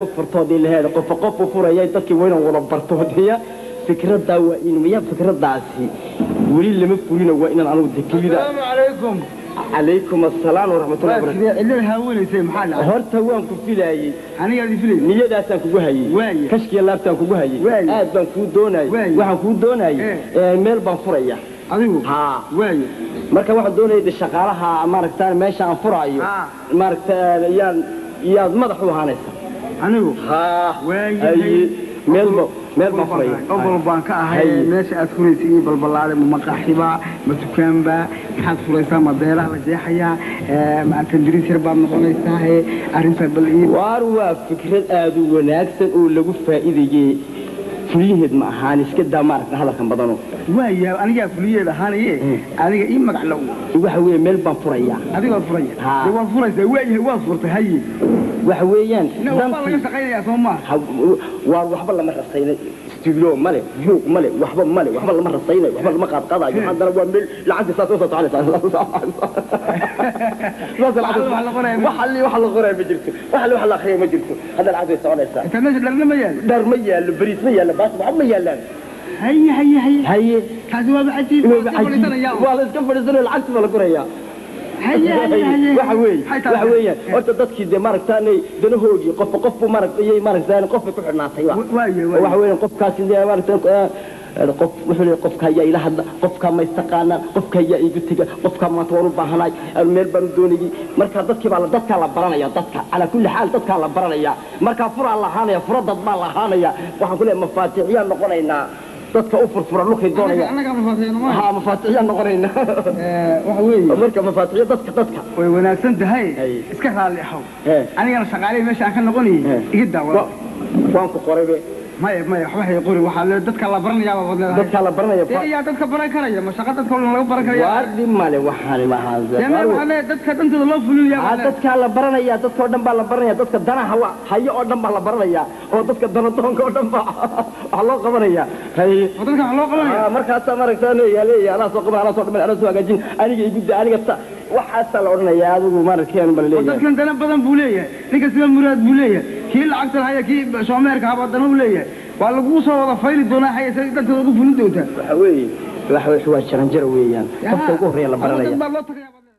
Furtoodii laheed qofa qof u furaya dadkii waa inaan wada bartoodiya fikraddaa, waa in miya fikraddaasi weli lama fulino, waa inaan anugu de kelida. Asalaamu calaykum. Calaykum assalaam waraxmatullahi wabarakatu. Sidee cilada haawanaysay? Maxaa dhacay? Horta waan ku filaayey. Anigaad i filayay? Niyadaasaan kugu hayey. Waaye. Kashkiya laabtaan kugu hayey. Waaye. Aad baan kuu doonayey. Waaye. Waxaan kuu doonayey meel baan furaya. Adigu? Haa. Waaye. Marka waxaan doonayay de shaqaalaha maaragtaan meesha aan furaayo maaragtaan yaan yaad madax u ahaanaysa. Anigu? Haa. Waaye. Haye, meel baan furaya. Ogol baan ka ahay. Haye. Meesha aad furaysa iyo balbalaade, ma maqaaxiba, ma dukaanba, maxaad furaysaa? Ma beelaha la jeexayaa? Ma tandiriis yar baad noqonaysaa? Arrinta bal ii Waar waa fikrad aad u wanaagsan oo lagu faa'iidayey, fuliyaheed ma ahaan iska daa maaragta hadalkan badano. Waaya, anigaa fuliyeed ahaanaye, adiga ii magac low. Waxa weeye meel baan furayaa. Adigaad furaya? Haa. Dee waad furaysaa, waayahay, waad furtay, haye. Waxa weeyaan Na waxbaa laga shaqaynayaa, soo maa? Waar waxba lama rasayna, studio male, buuq male, waxba male, waxba lama rasaynayo, waxba lama qaadqaadayo. Haddana waa meel lacagta saas usoo soconaysa. Saas lacagta. Wax la qoraya ma- Wax alli wax la qoraya ma jirto, wax alli wax la akhriya ma jirto, hadda lacagta way soconaysaa. Inta meesha dharna ma yaal? Dhar ma yaallo, bariis ma yaallo, baas waxba ma yaallaan. Haye haye haye. Haye. Kaasi waaba cajiib, waa iska fadhiisanayaa. Waa la iska fadhiisanaya, lacagta baa la qorayaa. Haye haye haye. Waxa weeye Maxay tahay? Waxa weeyaan horta dadkii dee maaragtaanay danahoogii qofba qofbu maaragta iyay maaragtaan qofbay ku xidhnaatay wa. Waaye waaye. Waxa weeyaan qofkaasi dee maaragta qof wuxuu leeyahay qofka ayaa ila hadla, qofka ma istaqaanaan, qofka ayaa igu tega, qofka maanta waan u baahanaay, meel baan u doonayay. Marka dadkii baa la dadkaa la baranaya, dadka calaa kulli xaal dadkaa la baranaya. Marka furaa la ahaanaya, fura dad baa la ahaanaya. Waxaan ku leeyahay mafaatiixyaan noqonaynaa dadka u furfura dhulkay doonaya. Annaga mafaatiixno ma? Haa, mafaatiixyaan noqonaynaa. Waxa weeye marka mafaatiixyo dadka dadka way wanaagsan tahay. Haye. Iska raalli ahow. Hee. Anigana shaqaalihii meesha aan ka noqonayay iga daawa. Waan ku qoray be. Maya maya, waxba hay qori, waxaa le dadka la baranayaa baad leedahay. Dadkaa la baranaya. Dee ayaa dadka baran karaya? Ma shaqa dadka oo dhan laga baran karaya? Waar dhib male, waxaan maaha. Dee maya, waxaa leedahay dadka dhantooda loo fulinayaa baad leedahay. Dadkaa la baranaya, dadka oo dhan baa la baranaya, dadka danaha wa hayo oo dhan baa la baranaya, oo dadka danadoonka oo dhan baa wax loo qabanaya. Haye. Oo dadka wax loo qabanaya. Markaasaa maaragtaa leeya leeya anaa soo qaban, anaa soo dhaman, anaa soo hagaajin, aniga igu da, aniga ta waxaasaa la odhanayaa, adigu maaragteen baa oo laleeyahay. Dadkan dana badan buu leeyahay, ninka sida muraad buu leeyahay, kii lacagta lahaya, kii shoomeerka haba dana u leeyahay, waa laguu soo wada fayli doonaa. Haye, say dhantooda ugu fulin doontaa? Waxa weeye waxa waa jaranjaro weeyaan, qofka ugu horreeya la baranaya. Dad baa loo tagayaa baad leedahay.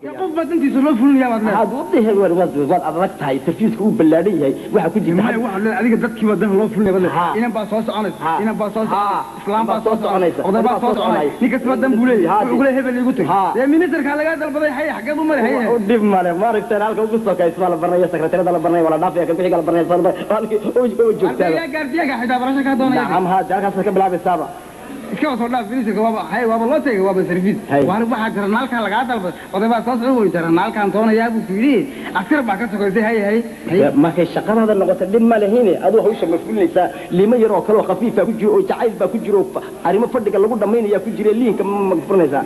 Dee qof baa dantiisa loo fulinayaa baad leedahay. Waxaad u dhihi waad adag tahay, sarfiiska uu ballaadhan yahay, waxaa ku jirta Maya, waxaad leedahay adiga dadkii baa dana loo fulinaya baad leedahay. Haa. Inan baa soo soconaysa, inan baa soo soconaysa, islaam baa soo soconaysa, oday baa soo soconaya, nin kastaba dan buu leeyahay. Haa. Wuxuu ku leeyahay hebel igu tag. Haa. Dee ministerka lagaa dalbaday, haye, xageed u mari? Haye. U dhib male, maaragtaan halka ugu sokaysmaa la baranaya, sekretariyada la baranaya, waa la dhaafaya, kan kuxiga la baranaya, halkii oo joogtaaba. Ardaygaa gaardiyaga xitaa barasho kaa doonaya. Nacam, haa, dee halkaasaad ka bilaabaysaaba. Iska soo dhaaf ministerka, waaba haye, waaba loo tegay, waaba service. Haye. Waar waxaa jira naalkaa lagaa dalbaday, oday baa soo socon wey, jira naalkaan doonayaa buu ku yidhi, askar baa ka sokaysay. Haye haye haye. Markay shaqadaada noqoto dhib ma lehine, aduu hawsha ma fulinaysaa? Limo yar oo kale oo khafiifa ku jiro oo jacayl baa ku jiro oo arrimo fadhiga lagu dhamaynaya ku jira, liinka ma furinaysaa?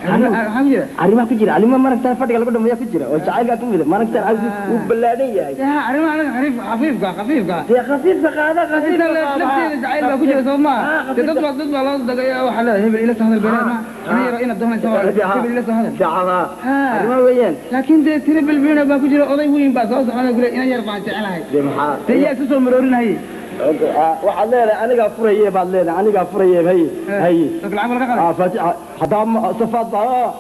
Maxaa ku jira? Arrimaha ku jira, arrimo maaragtaa fadhiga lagu dhameeya ku jira oo jacaylkaa ku mida, maaragtaa uu ballaadhan yahay. Ya, arrimaha anaga xariif khafiifka khafiifka. Dee khafiifka qaada, khafiifka inta qaada. Lafteeda jacayl baa ku jira, soo maa? Dee dad baa loo dagay, waxaa leedahay hebel ila soo hadal, beeraha ma ina yaro inaad doonaysa waa hebel ila soo hadal. Dacaba Haa. arrimaha weeyaan. Laakiin dee tiro bilbilina baa ku jira, oday weyn baa soo socda kule ina yar baan jecelahay. Dee maxaa? Dee yaa isu soo maroorinhaye? Waxaad leedahay anigaa furaye baad leedahay, anigaa furaye. Haye haye. Dadka lacag baa laga qaday. Faatixa haddaa safaad baa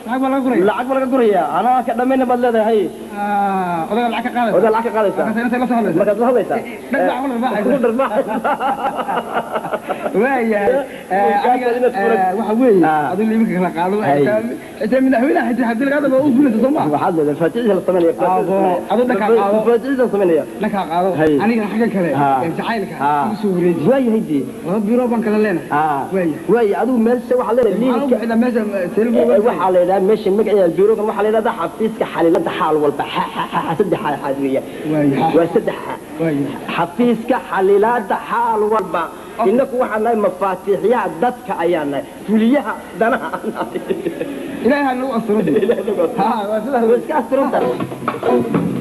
Lacag baa laga guraya. Lacag baa laga guraya, anaa ka dhamayna baad leedahay. Haye. Odaga lacag ka qaadaysa. Odaa lacag ka qaadaysa. Markaas inta la soo hadlaysa. Markaad la hadlaysaa. Dhag baa ku dharbaaxaysa. Ku dharbaaxaysa. Waayahay. Markaas inaad waxa weeye Ah. adigu iminka kala qaado. Hay. Xitaa madaxweynaha xitaa haddii lagaa daba u fulinta, soo ma? Waxaad leedahay faatixida la samaynaya. Abo, aduu dhankaa qaado. Faatixida la samaynaya. Dhankaa qaado. Hay. Anigana xagga kale ee jacaylka igu soo wareeji. Waayahay dee. Laba biro baan kala leenahay. Waayahay. Waaya, adigu meesha waxaad leedahay maxaa u liinka bixinaa meesha selbo? Waxaa la yidhaha meesha magaceeda birogan waxaa la yidhahdaa xafiiska xalilada xaal walba, xa xa xa xa, saddex xa xaad weeyaan. Waayahay. Waa saddex xa. Waayahay. Xafiiska xalilaada xaal walba. Innaku waxaan nahay mafaatiixyaha dadka ayaan nahay, fuliyaha danaha aan nahay. Ilaahay ha nagu asturo dee. Ilaahay nagu asturo. Ha, waa sidaas. Way iska asturan tahay.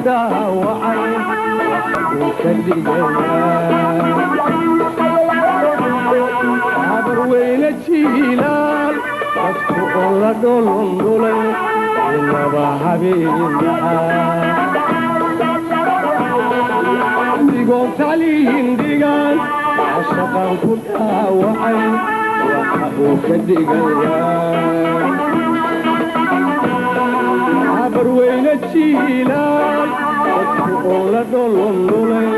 Dhaawacay uu ka dhigayaa habarweyne jiilaal dadku oo la dholondhulay inaba habeenaha adigoo tacliin dhigan cashaqan ku dhaawacay waxa uu ka dhigayaa habarweyne jiilaal dadku oo la dholondhulay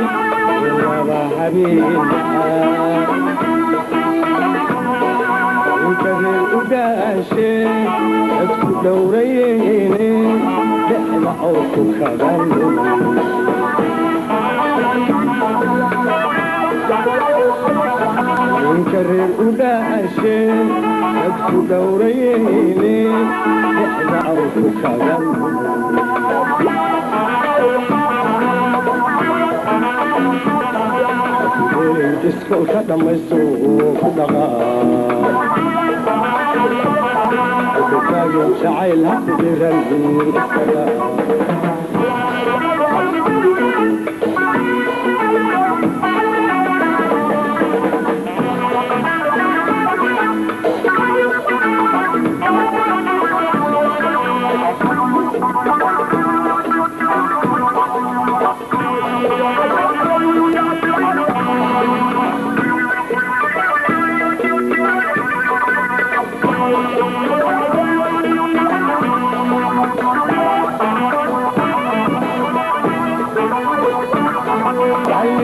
inaba habeenaha inkareer u dhaashee dadku dhowrayeene dhexda awrku kaga lumay. Ninka reer u dhaashee dadku dhowrayeene dhexda awrku kaga lumay. Iskoolka dhammaysto ku dhaqaa jacayl ha ku dhiran iskaga.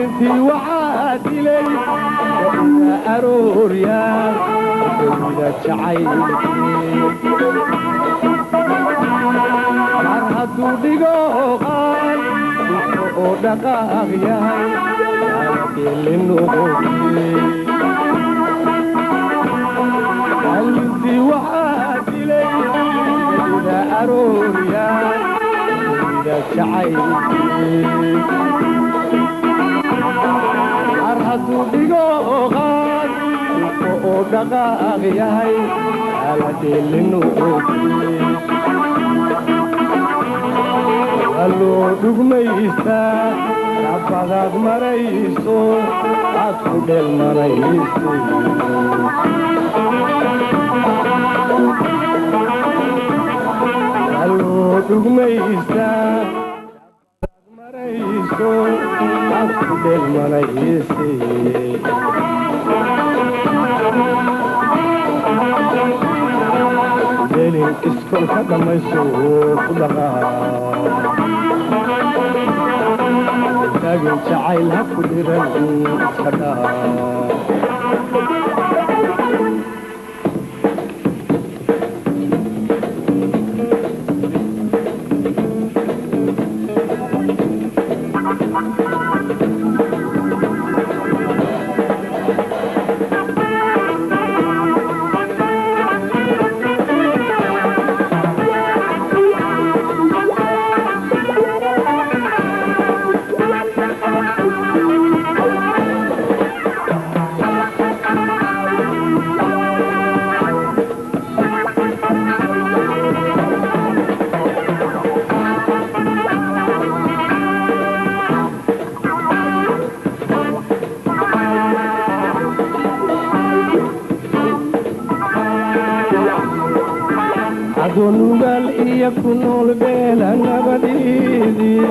Intii waxaa dilay arooryaa dawda jacaylkii mar hadduu dhigo qaal dhulka oo dhaqaaq yahay intii waxaa dilay dawda arooryaa dawda jacaylkii mar hadduu dhigo qaad dhulka oo dhaqaaq yahay waa loo dhugmaystaa kabadaad marayso aad ku dheelmanaysa waa loo dhugmaystaa marayso aad ku dheelmanaysa. Delin iskoolka dhammayso ku dhaqaa taagin jacayl ha ku dhiran iska dhaa. Adonugaal iyo ku nool beela nabadiidii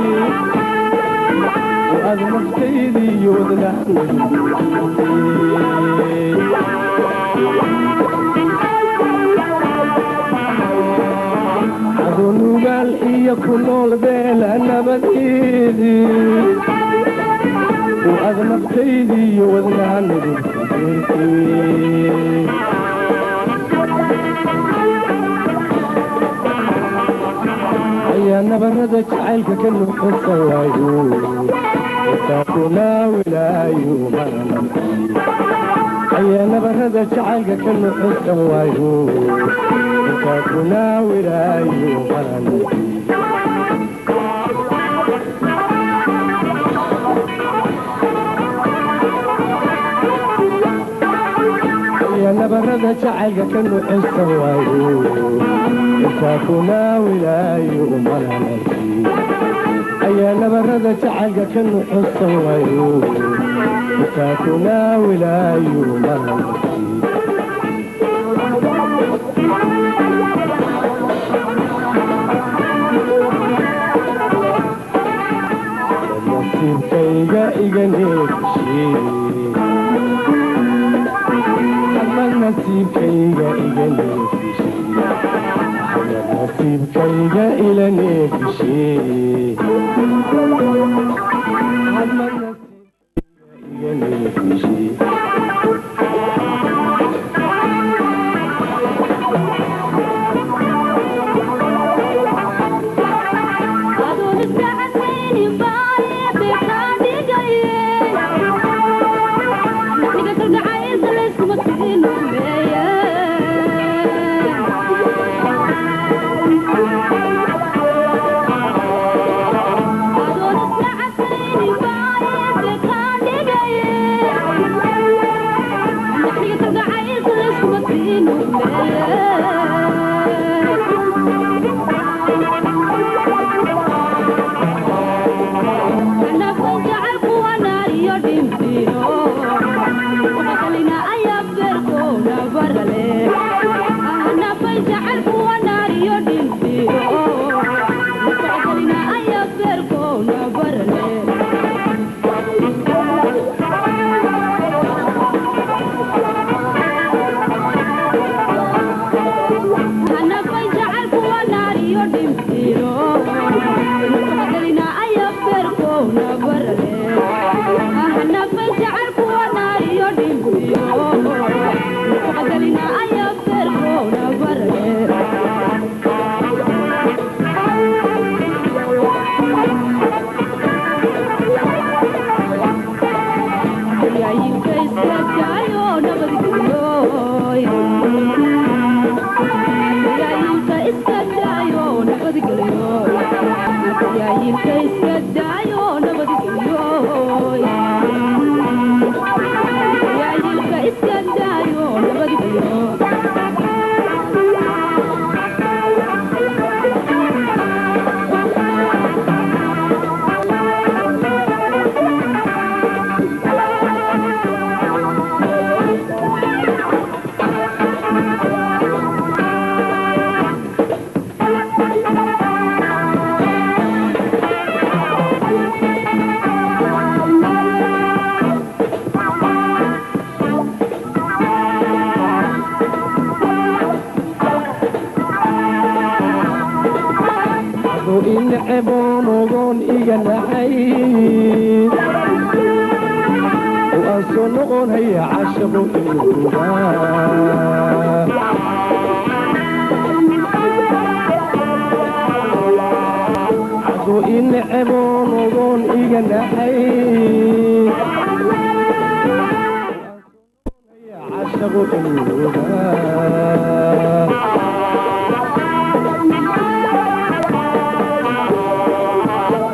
aad naftaydiiyo wadnahadonugaal iyo ku nool beela nabadiidii aad naftaydiiyo wadnaha nugurtay ayaa nabarada jacaylka ka nuxusan waayo intaa kunaawilaayo ayaa nabarada jacaylka ka nuxusan waayo intaa kunaawilaayo manan. Ayaa nabarada jacaylka ka nuxusan waayo intaa kunaawilaayo manan. Ayaa nabarada jacaylka ka nuxusan waayo, intaa kunaawilaayo mahanti. Nasiibkayga iga neefishe, ama nasiibkayga iga neefishe, ama nasiibkayga ila neefishe, ama nasiibkayga iga neefishe. Adoon isdacasayni baa kaa dhigaye, naxniga kalgacaylka layskuma siinumeeye. Adoon isdacasayni baa kaa dhigaye, naxniga kalgacaylka layskuma siinumeeye. Adu ineceboon ogoon iga naxay oo aan soo noqon haya caashaqu inugaa. Adu ineceboon ogoon iga naxay caashaqu inugaa.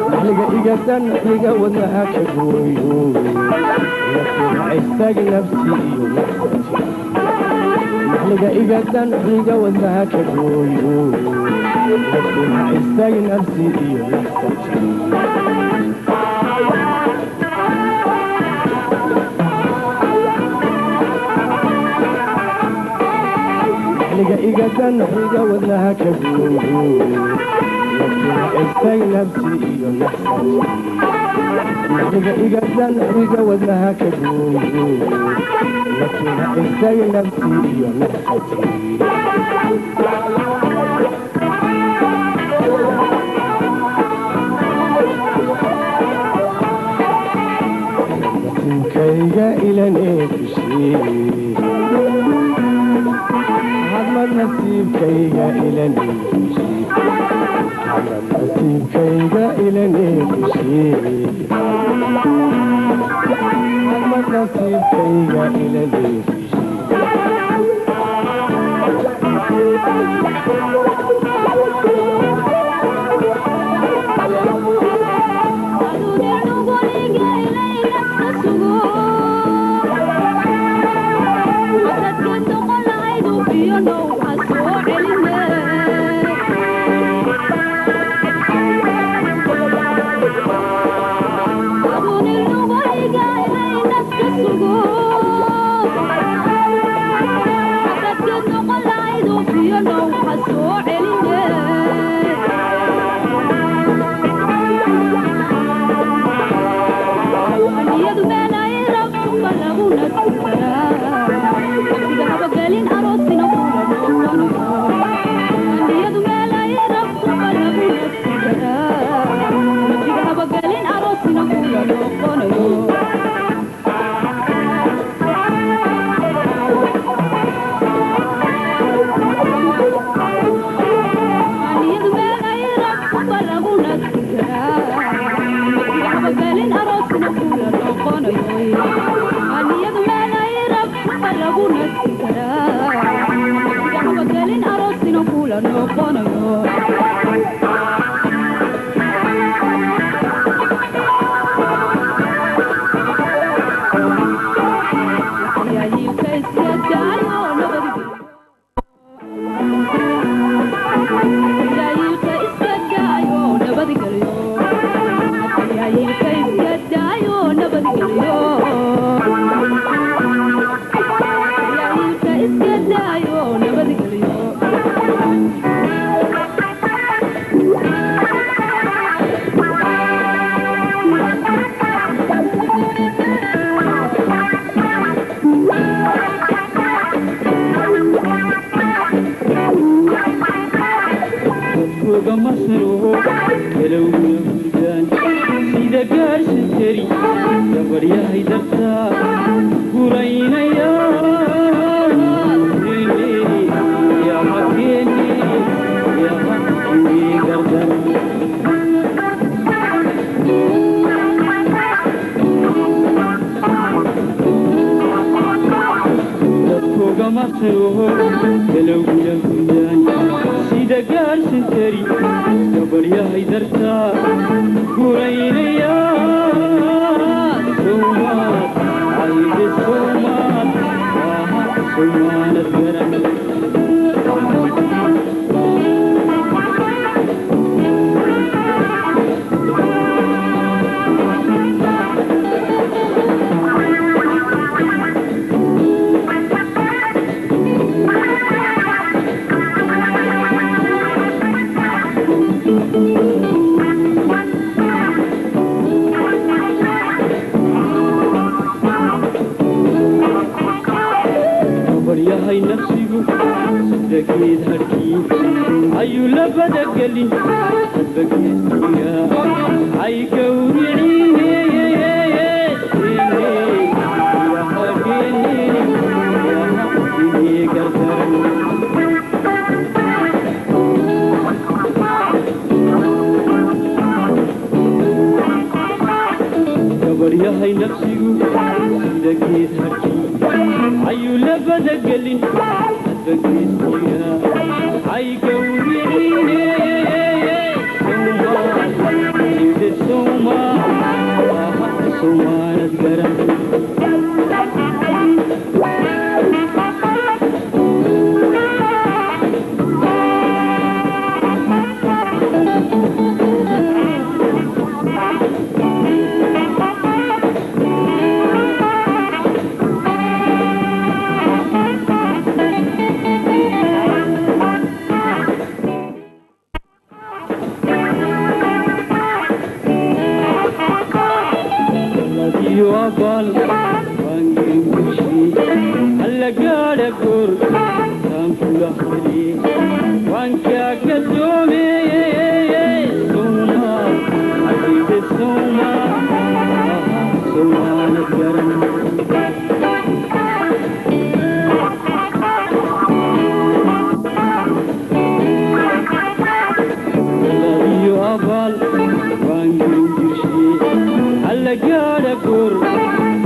Naxliga iga dan, naxliga wadnaha ka gooyo, naftina istaag nafsi iyo nafsati. Naxliga iga dan, naxliga wadnaha ka gooyo, naftina istaag nafsi iyo nafsati. Naxliga iga dan, naxliga wadnaha ka gooyo, naftina istaag nafsi iyo nafsati. Naxliga iga dan, naxliga wadnaha ka gooyo, naftina istaag nafsi iyo nafsati. Nasiibkayga ila neefishe, hadma nasiibkayga ila neefishe, hadma nasiibkayga ila neefishe, hadma nasiibkayga ila neefishe. Ku nasin karaa habagelin aroosina kula noqonayo. Yaayilka iska daayo nabadgelyo. Yaayilka iska daayo nabadgelyo. Yaayilka iska daayo nabadgelyo. Yaayilka iska daayo nabadgelyo. Dadkooga masruuho galowguna hurdaan sida gaarsan teri gabaryahay dartaa guraynaya yahakeeni yaha gardan. Dadkooga masruuho galowguna hurdaan sida gaarsan teri gabaryahay dartaa guraynaya sowmaad cayde sowmaad waaha sowmaanad garan. Gabaryahay nafsigu sida geed harkii ayuu labada gelin hadba geestiga ay gowriciine gardaran. Gabaryahay nafsigu sida geed harkii ayuu labada gelin hadba geestiga ay gowriciine sowmaad sowmaad waaha sowmaanad garan. Iyo abal wangengushi alla gaadha goor taan kula hadli wankaa gadoome sowmaa cayde sowmaa sowmaanad garan. Iyo abal wangengushi alla gaadha goor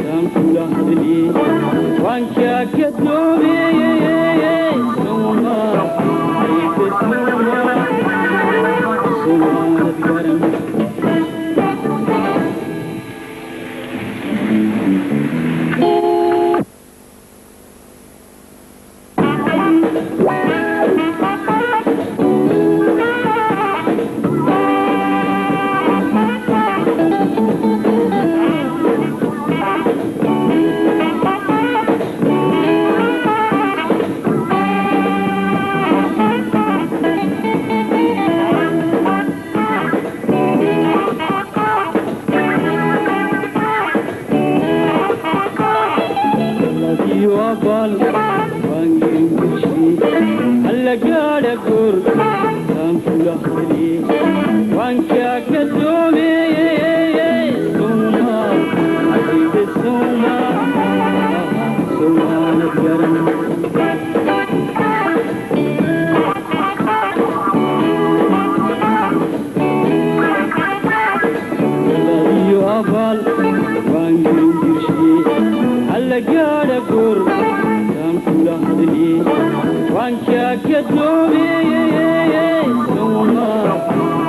taan kula hadli wankaa gadoome sowmaa cayde sowmaa sowmaanad garan. Iyo abal wangengushi alla gaadha goor taan kula hadli wankaa gadoome sowmaa cayde sowmaa sowmaanad garan. Iyo abaal waan gelin jirshiye alla gaadha goor taan Hadli wanka gadoome soma soma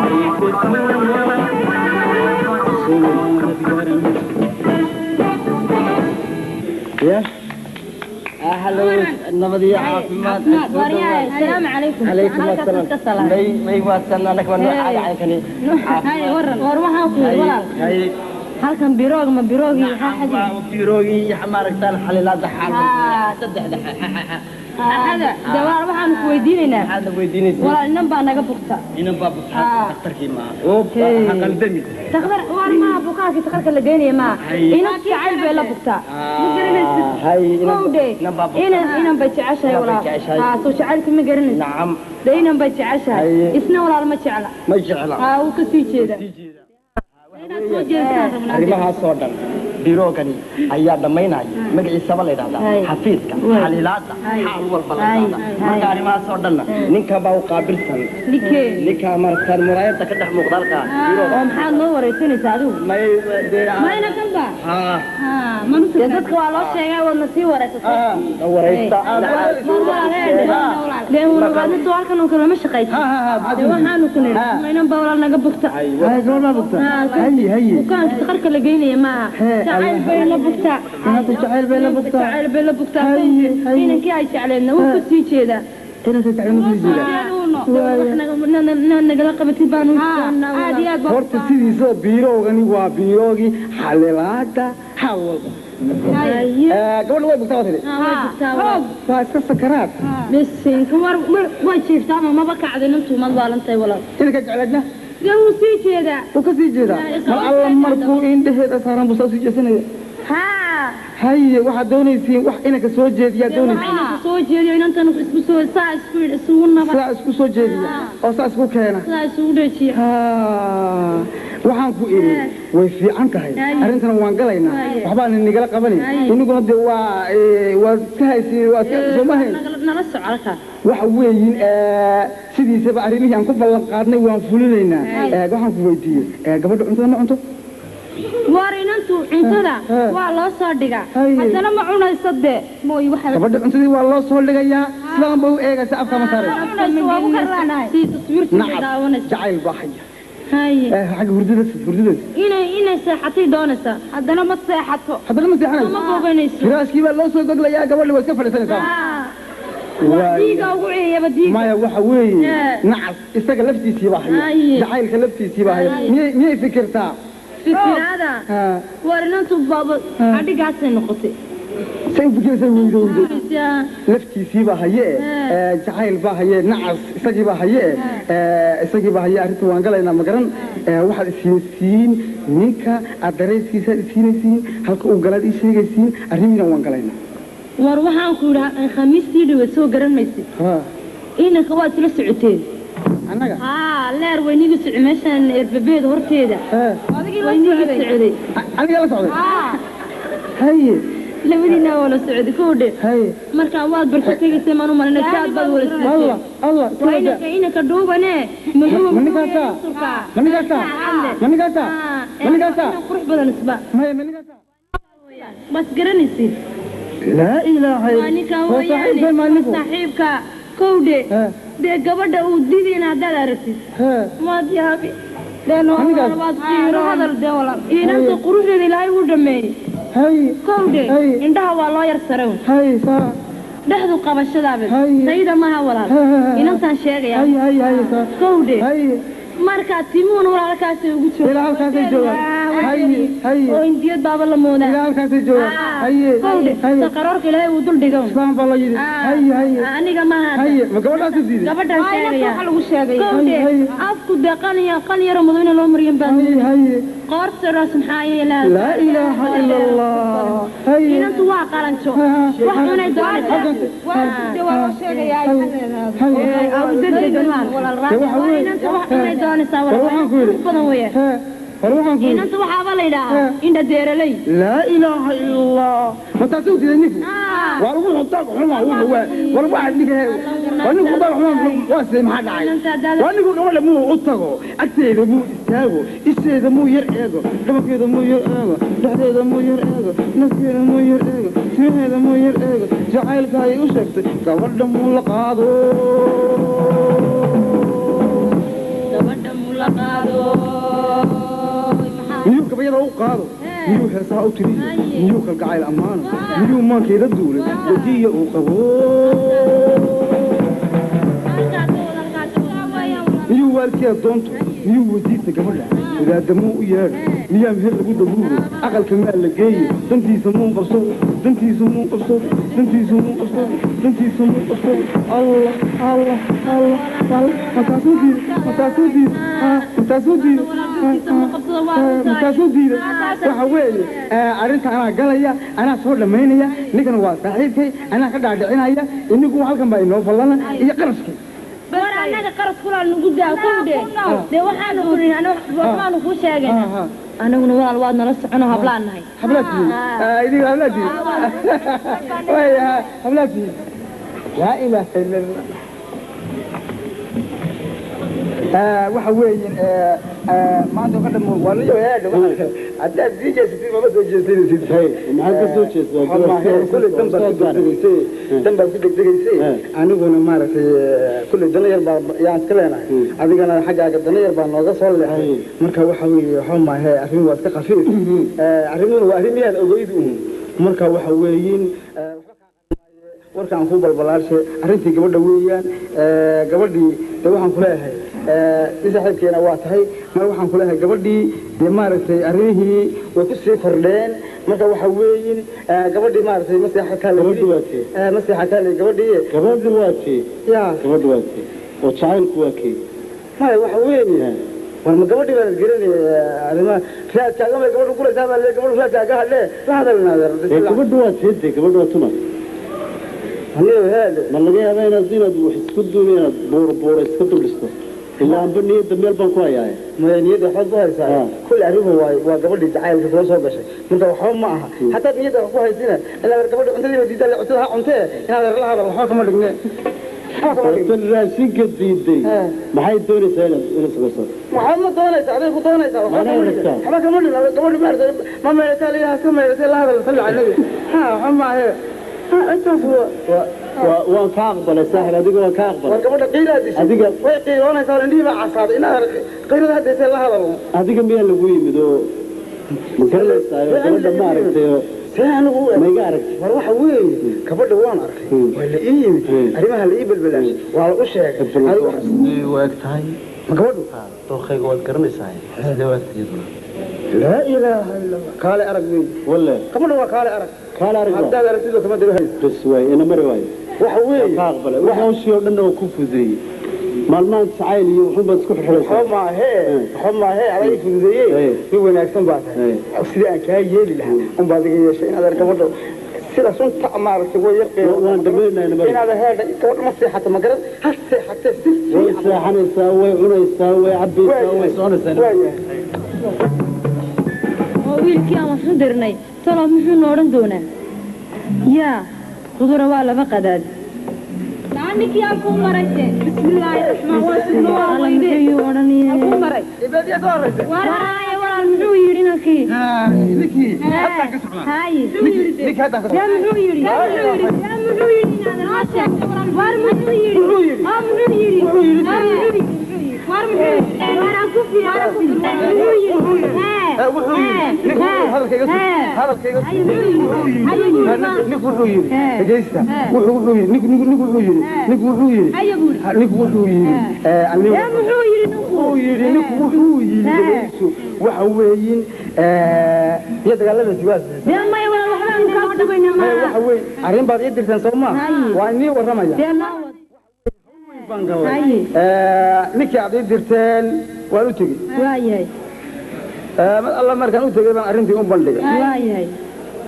somaanad garan. Ya ahlo, nabad iyo caafimaad. السلام عليكم. Calaykum asalaam. May may, waasan anaga waa noo caadi caynkani. Hay, waran war, waxaan ku yidhi walaal, hay, halkan biroog ma biroogii maxaa xadi? Biroogii maaragtaan xalilaada xaal saddexda. Axada dawaal, waxaan ku weydiinaynaa. Maxaad weydiinaysaa? Walaal, inan baa naga bugta. Inan baa bugta? Dhakhtarkii maaha oo ha qaldami. Takhtar war maaha, bukaankii takhtarka la geynaya maaha. Inan jacayl bay la bugtaa, ma garanaysid? Hay. Kowdhe. Inan baa bugta. Inan inan bay jeceshahay. Inan bay walaal jeceshahay. Haa, soo jacaylka ma garanaysid? Nacam. De inan bay jeceshahay. Haye. Isna walaal ma jecla. Ma jecla. Haa, wuu ka sii jeedaa. Inaad soo jeestaan rabnaa. Arrimahaas oo dhan biroogani ayaa dhammaynaya. Magaciisaba la yidhahdaa Hay. xafiiska Way. xalilaada Hay. xaal walba la Hay. yidhahdaa. Marka arrimahaas oo dhanna ninkan baa u qaabilsan. Ninkee? Ninkaa maaragtaan muraayadda ka dhex muuqda halkaa birooga. Oo maxaad noo wareysanaysaa adigu? May dee. Mayna kan ba? Haa. Dee dadka waa loo sheegay, waadna sii wareysatay. Waraysta. Dee walaal, halkan oo kale lama shaqaysan. Dee waxaanu ku nidhi, inan baa walaal naga bugta. Hay, gabadh baa bugta? Haye haye. Bukaanka takhtarka la geynaya maaha. Hee, jacayl bay la bugtaa. Inanta jacayl bay la bugtaa. Jacayl bay la bugtaa. Haye, haye. Inankii ay jecleedna wuu ka sii jeedaa. Inanta jacayl ma sii jeedaa? Nagala qabatid baanu aad iyo aad. Horta sidiisa biiroogani waa biiroogii xalilaada xaal walba. Gabadha way bugtaa, waa tidhi? Waa iska sakaraad. Bisinka, war way jiiftaa ama maba kacdin intuu mad waalantay walaal. Inanka jecleedna? Dee wuu sii jeedaa. Wuu ka sii jeedaa. Mar alla markuu indhaheeda saaran buu saa sii jeesanaya. Haa. Haye, waxaad doonaysiin wax inanka soo jeediyaa doonaysiin? Inanka soo jeediyo, inantan isku soo saa isku isugu naba. Saa isku soo jeediya oo saa isku keena. Saa isugu dhejiya. Haa, waxaan ku idhi way fiican tahay. Haye. Arrintana waan galaynaa. Haye. Waxbaan inigala qabanay. Haye. Iniguna dee waa waad iska haysiin, waad iska soo ma hayn. Nala soco halkaa. Waxa weeyin, sidiisaba arrimihii aan ku ballan qaadnay waan fulinaynaa. Haye. Waxaan ku weydiiyey, gabadha cuntada ma cunto? War inantu cuntada waa loo soo dhigaa. Haye. Haddana ma cunayso dee mooy waxa. Gabadha cuntadii waa loo soo dhigayaa, sidaan bay u eegaysa, afka ma saaraysa. Cunayso waa ku karlaanahay si taswiirta Nacam. Daawanaysa. Jacayl baa haya. Haye. Xagga hurdadaas hurdadaas. Inay seexatay doonaysaa, haddana ma seexato. Haddana ma seexanayso. Ma boganayso. Firaashkii baa loo soo goglayaa, gabadhi waa iska fadhiisanaysaa. Waa diiga ugu ciyaba diiga. Maya, waxa weeye Eh. nacas isaga laftiisii baa haya. Haye. Jacaylka laftiisii baa haya. Haye. Miyay fikirtaa? Fikiraada. Ha. War inantu baaba adhigaasay noqotay. Say u fikiraysaa weydowday laftiisii baa haye. Eh. Jacayl baa haye, nacas isagii baa haye. Isagii baa haye. Arrinta waan galaynaa, ma garan. Waxaad isiinaysiin ninka adareyskiisaad isiinaysiin, halka uu galaad ii sheegaysiin, arrimihiina waan galaynaa. War waxaan ku idhi, khamiistii dhawe soo garan maysid? Ha. Inanka waad isla socoteen. Annaga? Haa, leer waynigu soco meeshan erbabeeda horteeda. Waynigu socday. Aniga la socday? Haye. Labadiina waa la socday kowdhe. Haye. Markaa waad barka tegaysay maan u malinay, jaad baad wala Allah socoteen. Allah. Waa inanka inanka dhuubane madow. Ma ninkaasaa? Ma ninkaasaa? Ma ninkaasaa? Ma ninkaasaa? Qurux badan isba. Maya, ma ninkaasaa? Mas garanaysid? Laa ilaaha waa ninkan. Waa saaxiibkay maa ninku? Saaxiibka kowdhe. Dee gabadha uu didina haddaad aragtid maad yaabi. Dee Anigaas? Waad qiiro hadal dee walaal, inanta quruxdeeda ilaahay wuu dhameeyey. Haye. Kowdhe. Haye. Indhaha waa loo yar sarow. Haye, saa. Dhexdu qabashadaabe. Haye. Sayida maaha walaal. Ha, ha, ha. Inantaan sheegaya. Haye haye haye, saa. Kowdhe. Haye. Markaa timuhuna walaal halkaasay ugu joogaan. Ilaa halkaasay joogaan. Haye haye. Oo indiyad baaba la moodaa. Ilaa halkaasay joogaan. Haye Kowdhe. haye. Saqaroorka ilaahay wuu dul dhigow. Islaan baa la yidhi. Haye haye. Aniga maaha. Haye, ma gabadhaasu diiday? Gabadhaan sheegaya. Waxa lagu sheegay. Kowdhe. Haye, haye. Afku dee qaniya qan yaro madow ina loo mariyan baa. Haye haye. Qoortaraas maxaa yeelaa. Laa ilaaha ila allah. Haye. Inantu waa qalanjo. Wax cunay doonaysaa. Dee waa loo sheegayaa. Haye. Dee waxa weeye Inantu wax cunay doonaysaa. War waxaan ku yidhi badan weeye. Hee. War waxaan ku Inanta waxaaba la yidhaahaa indha deeraley. Laa ilaaha ila Allah, ma taasuu diiday ninku? Waa lagu xudaag xumaa, wuxuu waa war waxa ninka waa ninku xudaag xumaa. Waa sidee? Maxaa dhacay? Waa ninku gabadha muu u tago, agteeda muu istaago, isheeda muu yar eego, dhabankeeda muu yar eego, dhexdeeda muu yar eego, nafkeeda muu yar eego, timaheeda muu yar eego, jacaylka ay u sheegtay gabadha muu la qaado. Gabadha mula qaado. Miyuu gabayada u qaado? Miyuu heesaha u tiriyo? Miyuu kalgacayl ammaano? Miyuu maankeeda duulay wadiya uu qabo? Miyuu waalkeeda doonto? Miyuu wadiista gabadha wadaadda muu u yeedho? Miyaa meher lagu dabuuro? Aqalka maa la geeyo? Dantiisa muu qabso? Dantiisa muu qabso? Dantiisa muu qabso? Dantiisa muu qabso? Allah, Allah, Allah, Allah! Mataasuu diiday? Mataasuu diiday? Mataasuu diiday? Mataasuu diiday? Waxa weeye, arrinta anaa galaya, anaa soo dhammaynaya. Ninkana waa saaxiibkay, anaa ka dhaadhicinaya. Inigu halkan baa inoo fallana iyo qarashkii. War annaga qaras kulaal nagu daa kowdhe. Dee waxaanu ku nihi waxbaanu kuu sheegayna anaguna walaal waad nala soconoo hablaan nahay. Hablaatihiin idinka, hablaatihiin waya, hablaatihiin. Laa ilaaha illa Allah. Waxa weeye maanta oo ka dhamo waa la yaadha. Haddaad sii jeesatid mama soo jeesanaysid. Maxaad ka soo jeestaa? Kulley dan baad ku degdegaysay, dan baad ku degdegaysay. Aniguna maaragtay kulley dana yar baa yaan iska leenahay, adigana xaggaaga dana yar baa nooga soo leexay. Marka waxa weeye, waxa maahe, arrin waa iska khafiif, arrimuna waa arrin miyaan ogeyd un. Marka waxa weeyin, warkaan ku balbalaarshe arrintii gabadha weeyaan. Gabadhii dee waxaan ku leeyahay si saaxiibkeena waa tahay. Mar waxaan ku leeyahay gabadhii dee maaragtay arrimihii way ku sii kordheen. Marka waxa weeyin, gabadhii maaragtay ma seexataa la Gabadhi waa tee? Ma seexataa la gabadhii. Gabadhi waa tee? Ya. Gabadhi waa tee oo jacaylku waa kee? Maya, waxa weeye, war ma gabadhii baan garanaya arrimaha raadkaaga bay gabadhu guraysaa baa le. Gabadhu raadkaaga hadlee la hadalna. Dee gabadhu waa tee? Dee gabadhu waa tuma? Aniga heede Ma laga yaabaa inaad wax isku duubi, inaad buur buura iska dul dhisto? Ilaa anba niyadda meel baan ku hayaa. Maya, niyadda waxbaad ku haysaa. Kulli arrimuhu waa gabadhii jacaylka kula soo gashay. Marka waxba ma aha haddaad niyadda wax ku haysina. Inaad gabadha cuntadii ba diidaa, cuntada ha cuntee, inaad la hadal waxba kama dhigne, waxba kama dhigne. Tan raashinka diiday maxay doonaysaa inaad samayso? Waxba ma doonaysa, aday ku doonaysaa. Waxba Mana kama dhigne. rabtaa? Waxba kama dhigne. Gabadhi maaragtay ma meelataa la iska meelatay, la hadal, salli cala nabi. Ha, waxba ma ahe. Ha, intaas waa Waa waan ka aqbalay saaxib, adiga waan ka war aqbalay. Gabadha qiiraa dishay. Adiga- way qiiroonaysaa, indhihii baa casaaday. Inaad qiirada haddaysay la hadal. Adiga miyaa lagu yimid oo ma garanaysaa oo gabadha ma aragtay oo See anigu u ma iga aragtay? War waxa weeye, gabadha waan arkay, waa la ii yimid, arrimaha la ii belbelaashay, waa la u sheegay. Adigu Sidee u eg tahay? Ma gabadhu? Dookayga waad garanaysaa, sidee u eg tahay iyaduna? Laa ilaaha illa Allah, kaale arag weeye. Walle. Gabadha waa kaale arag. Kaale arag waa. Haddaad aragtid kama daba hayso. Bas waay, ina mari waayo. Waxa weeye Ka aqbalay wax hawshii oo dhanna waa ku fududeeyey maalmahan. Jacayl iyo wuxuun baad isku xirxiraysaa. Waxba maahee, waxba maahee, adaa ii fududeeyey. Nin wanaagsan baa tahay. Sidii aan kaa yeeli lahaa unbaad iga yeeshay. Inaad gabadha sida sunta maaragtay way yar qiimo. Waan dhamaynayna mari. Inaad heedha gabadha ma seexato, ma garan, ha seexatee si Way seexanaysaa, way cunaysaa, way cabaysaa, way soconaysaa. Waayahay. Oo wiilkii aan wax u dirnay talow muxuu no odhan doonaa? Yaa qudura waa laba qadaad. Ninkii halkuu maray? Bismillaahi raxmaan waa sidna waa Alla, weyde. muxuu odhanaya? Halkuu maray? Ibaadiya ka horreysa. Waraaye walaal, muxuu yidhi inankii? Ninkii haddaan ka socnaa. Haye. Ninkii haddaan ka Yaa socnaa. muxuu yidhi? Yaa muxuu yidhi? Inaadan noo sheegto war muxuu yidhi? Muxuu yidhi? Haa, muxuu yidhi? Muxuu yidhi? Haa, muxuu yidhi? War muxuu yidhi? War aan ku fiican. Muxuu yidhi? Hee. Wuxuu yidhi ninku hadalkayga sug, hadalkayga sug. Haye buuri. Ninku wuxuu yidhi, dhegaysta, wuxuu yidhi ninku, ninku wuxuu yidhi, ninku wuxuu yidhi, Haye buuri. Ninku wuxuu yidhi anigu Yaa muxuu yidhi ninku? Wuxuu yidhi ninku, wuxuu yidhi, dhegayso, waxa weeyin iyo dagaalamaysi waa Dee maya walaal, waxbaanu kaa sugaynaa waxa maaha. weeye, arrin baad ii dirteen soo maa? Haye. Waa inii warramaya. Dee noo wad. Baan galay. Haye. Ninkii aad ii dirteen waan u tegey. Waayahay. Mar alla markaan u tegey baan arrintii u bandhigay. Waayahay.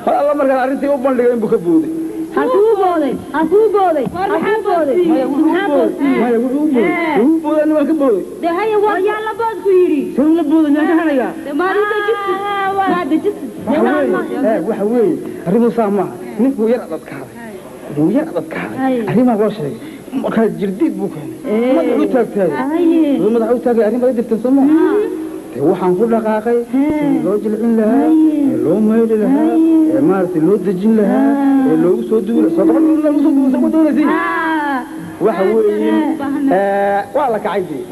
Mar alla markaan arrintii u bandhigay inbuu ka booday. Halkuu booday? Halkuu booday? Halkuu booday? Maxaa boodsiiyey? Maya, wuxuu u booday, wuu u booday, anna waan ka booday. Dee haya, waa yaa la bood ku yidhi? Seen la booday? Miyaan ka hanayaa? Dee maad u dejisid, maad dejisid. Waxa weeye, waxa weeye, arrimuhu saa maaha. Ninkuu yar adadkaaday, wuu yar adadkaaday, arrimaha loo sheegay, markaa jirdiid buu keenay, madax u taagtaagay. Wuxuu madaxa u taagay, arrin baad dirtan soo maaha? Dee waxaan ku dhaqaaqay sidii loo jilcin lahaa, ee loo maydhi lahaa, ee maaragtay loo dejin lahaa, ee loogu soo duuli soo gabadh lagu soo duuli soo doonaysiin. Waxa weeye, waa la kacay dee.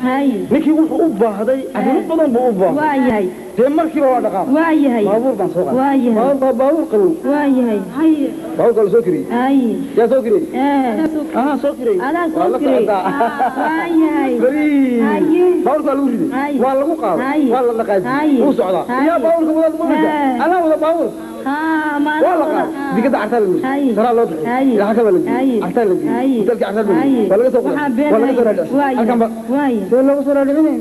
Ninkii wuxuu u baahday arrimo badan buu u baahday. Dee markiiba waa dhaqaaq. Baabuur baan soo qaaday. Baabuur, baabuur qabow. Baabuurka la soo kiriyey. Yaa soo kiriyey? Anaa soo kiriyey. Adaa soo waa la kiriyey. socotaa. Bari baabuurka waa lagu riday. Waa lagu qaaday. Waa la dhaqaajiyey. Wuu socdaa. Yaa baabuurka wadaad moodaysa? Anaa wada baabuur. Waa la qaaday, digada cartaa la geeyey, saraa loo bixiyey. Ilaa halkan baa la geeyey, cartaa la geeyey, hotelkii cartaa la geeyey. Waa laga soo qoray, waa laga soo raadhiciyey halkan ba. See looga soo raadhicinay?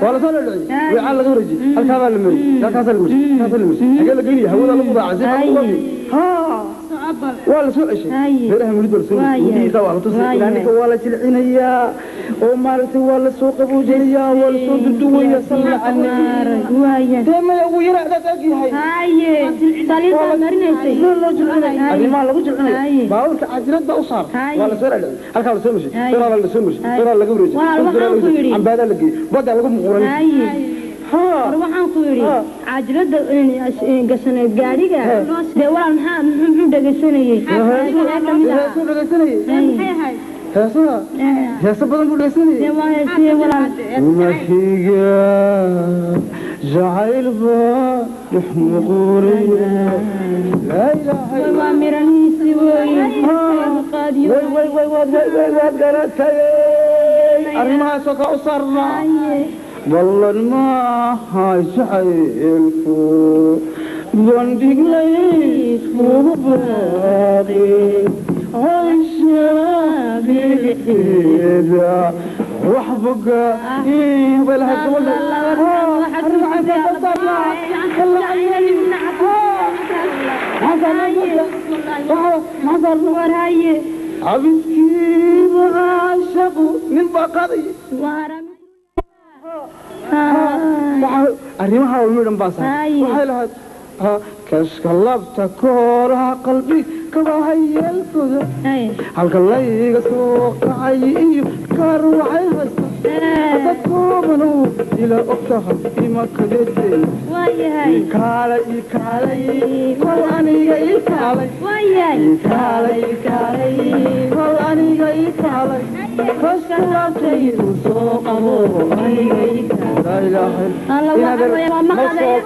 Waa la soo raadhiciyey, weecaan laga wareejiyey, halkaa baa la mariyey, halkaasaa la mariyey, halkaasaa la mariyey. Xagee la geynaya? Hawada lagu daacay si xaq uga ha. Waa la soo ceshay. Beeraha mulid baa la soo mariyey, indhihiisa waa la tusay. Ilaa ninka waa la jilcinayaa oo maaragtay waa la soo qaboojinayaa, waa la soo duduwayaa. Salla cala nabi. Dee maya, ugu yara adaad ag yahay. Saliidaa marinaysay. Sidee loo jilcinaya? Arrimaha lagu jilcinaya baabuurka cajilad baa u saaran. Waa la soo raadhiciyey, halkaa la soo marshay, daraa la soo marshay, daraa laga wareejiyey. Walaal, waxaan ku yidhi. Cambaadaa la geeyey, baddaa lagu muquuray. War waxaan ku yidhi, caajilada gashaneed gaadhiga dee walaal, maxaa muxuu dhegaysanayey? Heesuu dhegaysanayey. Maxay ahayd? Heesaha, heeso badan buu dhegaysanayey. Dee waa heesee walaal? Mahiga jacayl baa dhex muquuraya, laa ilaaha illa waa miranihiisii weeye. Qaadiyo. Way way way waad way way waad garatay, arrimahaasoo kaa u saarnaa. Ballan maaha jacaylku bandhiglayskugu baaqi cayshaabilixeeda waxbaga bay lahayd gabadha. War haye. Xabiskiiba caashaqu nin baa qaadaya. Waxa arrimaha midhan baa saaray. Waxay lahayd ha, kashka labta kooraha qalbi kabahayeelkooda halka layga soo kacay iyo kaar waxay haysta dad koobanu ila ogtaha ima kadeedey. Ikaalay, ikaalay, kol aniga ikaalay. Ikaalay, ikaalay, kol aniga ikaalay, kashka labtaydu soo qabo aniga ikaalay. Laa ilaaha Alla, waxa weeye, waa maqalaya.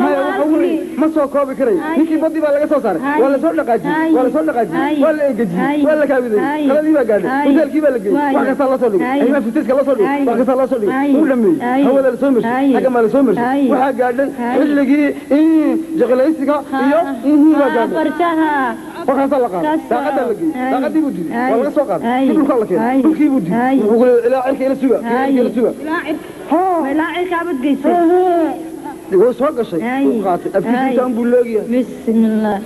Maya, waxa weeye, ma soo koobi karayo. Ninkii badii baa laga soo saaray, waa la soo dhaqaajiyey, waa la soo dhaqaajiyey, waa la engejiyey, waa la kaabiday, qaladii baa gaadhay, hotelkii baa la geeyey, wax kastaa la soo dhigay, arrimaha fitiska la soo dhigay, wax kastaa la soo dhigay, wuu dhameeyey, hawada la soo marshay, xaggan baa la soo marshay. Waxaa gaadhay xilligii jaqlaysiga iyo baa gaadhay. Farjaha. Warkaasaa la qaaday, daaqadaa la geeyey, daaqadii buu diiday, waa laga soo qaaday, dib dhulkaa la keenay, dhulkii buu diiday. Wuxuu ku leeyahay ilaa cirka ila suga, cirka ila suga. Ilaa cirkaabad geysay. Way soo gashay, wuu qaatay afkiisa intaan buu leegyahay. Bismillah.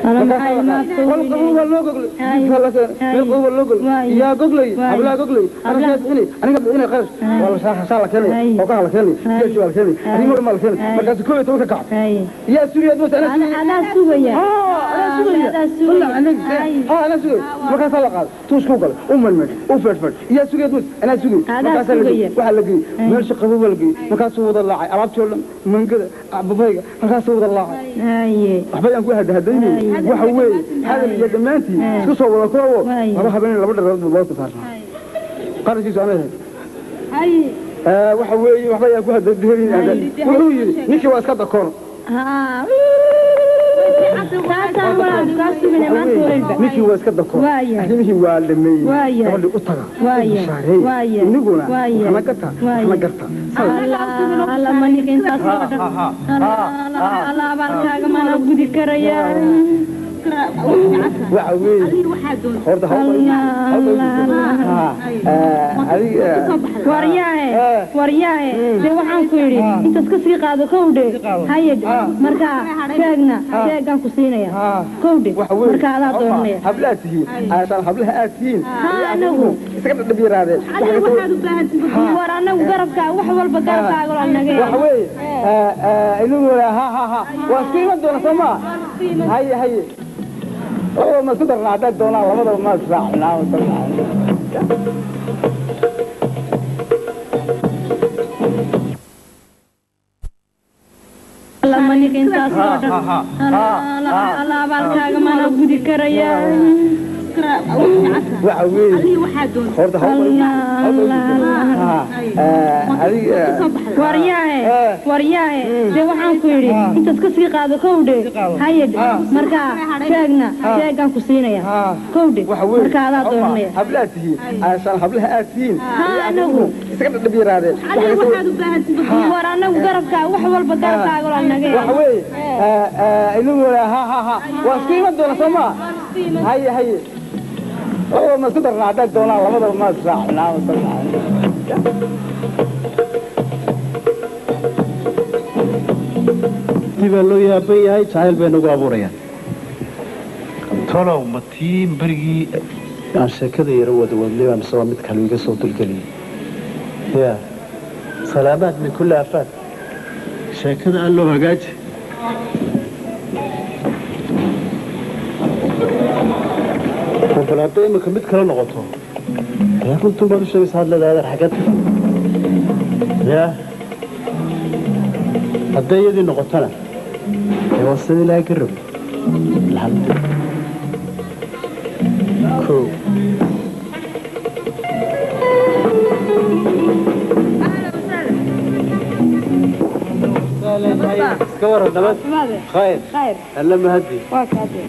Alla, maxay maadka qol qabow baa loo goglay, jidkaa la keenay, meel qabow baa loo goglay. Yaa goglay? Hablaa goglay. Qarashkaa bixinay, aniga bixinay qarash. Waa la shaaxashaa la keenay, ookaha la keenay, geesi baa la keenay, arrimo dhan baa la keenay. Markaasu 11 ka kacay. Yaa sugayaad moota? Anaa sugaya. Adaa sugaya. Anaa sugaya. Adaa sugaya. Anaa sugaya. Markaasaa la qaaday, tuuskuu galay, u melmel, u feedhfeedh. Yaa sugayaad moota? Anaa sugaya. Adaa markaasaa la geeyey sugaya. Waxaa la geeyey meesha qabow baa la geeyey. Markaasuu wada laacay alaabtii oo dhan, mangada, babayga, halkaasuu wada laacay. Waxba yaan ku hadahadaynay. Waxa weeye, hadal iyo dhammaantii isku soo wada koobo, laba habeen laba dhareed buu loo saarnaa, qarashiisu anay ahayd. Waxa weeye, waxba yaan ku hadahadaynay. Wuxuu yidhi ninkii waa iska dakoor. Taasaan walaal kaa sugana maanta walba. Ninkii waa iska dakoor. Arrimihii waa dhameeyey. Gabadhii u taga, u bishaareey iniguna waxna gata, waxna garta. Alla, manika intaas oo dhan. Alla, alla, abaalkaaga mana gudi karayaa. Waxa weeye horta Waryaahe, waryaahe, dee waxaan ku yidhi intaad ka sii qaado, kowdhe, hayad markaa sheegna sheegaan ku siinaya, kowdhe, markaa adaa dooranaya. Hablaha tihiin aashaan, hablaha aad tihiin. Haa, anagu isaga dhadhab yaraadeen. War anagu garabkaa, wax walba garabkaaga waa naga. Waxa weeye inagu ha ha ha waa isku iman doona, soo maa? Haye haye, labadaba ma isku darnaa? Haddaad doonaan labadaba ma israacnaa. Lama ninka intaas oo dhan alla abaalkaaga mana gudi karaya. Waxa weeye horta. Waryaahe, waryaahe, dee waxaan ku yidhi intaad ka sii qaado, kowdhe, hayad markaa sheegna sheegaan ku siinaya, kowdhe, markaa adaa dooranaya. Hablaha tihiin aashaan, hablaha aad tihiin. Haa, anagu isaga dhadhab yaraadeen. War anagu garabkaa, wax walba garabkaaga waa naga. Waxa weeye inagu ha ha ha waa isku iman doona, soo maa? Haye haye, labadaba ma isku darnaa? Haddaad doonaan labadaba ma israacnaa. Tii baa loo yaaban yahay, jacayl bay nagu abuurayaan. Tolow, ma tii berigii aan sheekada yaro wada wadnay baa mise waa mid kale iga soo dulgeliyey? Ya salaamaad min kulli aafaad, sheekada alloo hagaaji. Bal hadday imika mid kale noqoto, runtuun baad u sheegaysa, had leedahay adeer xagad ya. Hadday iyadii noqotona, dee waa sida Ilaahay ka rabay. Alxamdulillah. Kow iska waran, nabad, khayr. Khayr. Alla mahadi. Waa kaade.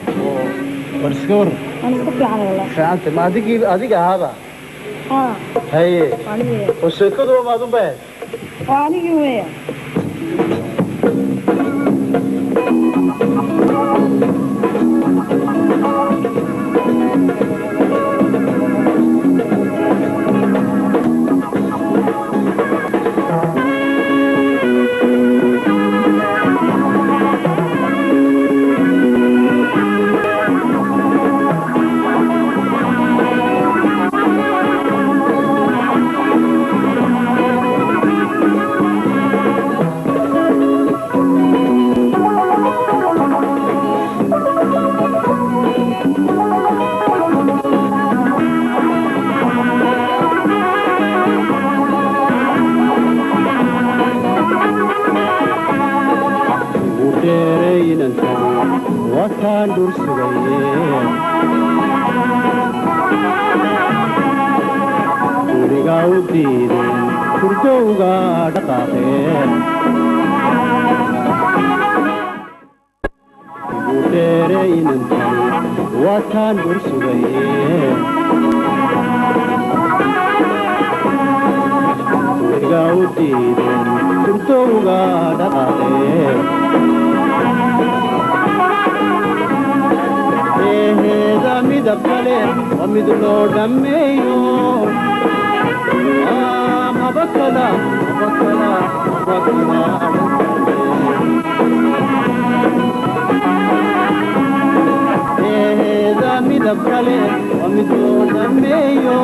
War iska waran. Waan iska fiican wallah. Fiicanta ma adigii adiga ahaaba? Haa. Haye. Anigii. Oo sheekaduba maadun ba ahayd? Waa anigii weya. Ugu dheeraynantan wataan dhur sugaye, guriga u diideen, hurdowga dhaqaaqeen. Ugu dheeraynantan wataan dhur sugaye, guriga u diideen, hurdowga dhaqaaqeen. Eheeda midab kale waa mid loo dhammeeyo. Maba kala, maba kala, maba kala. Eheeda midab kale waa mid loo dhammeeyo.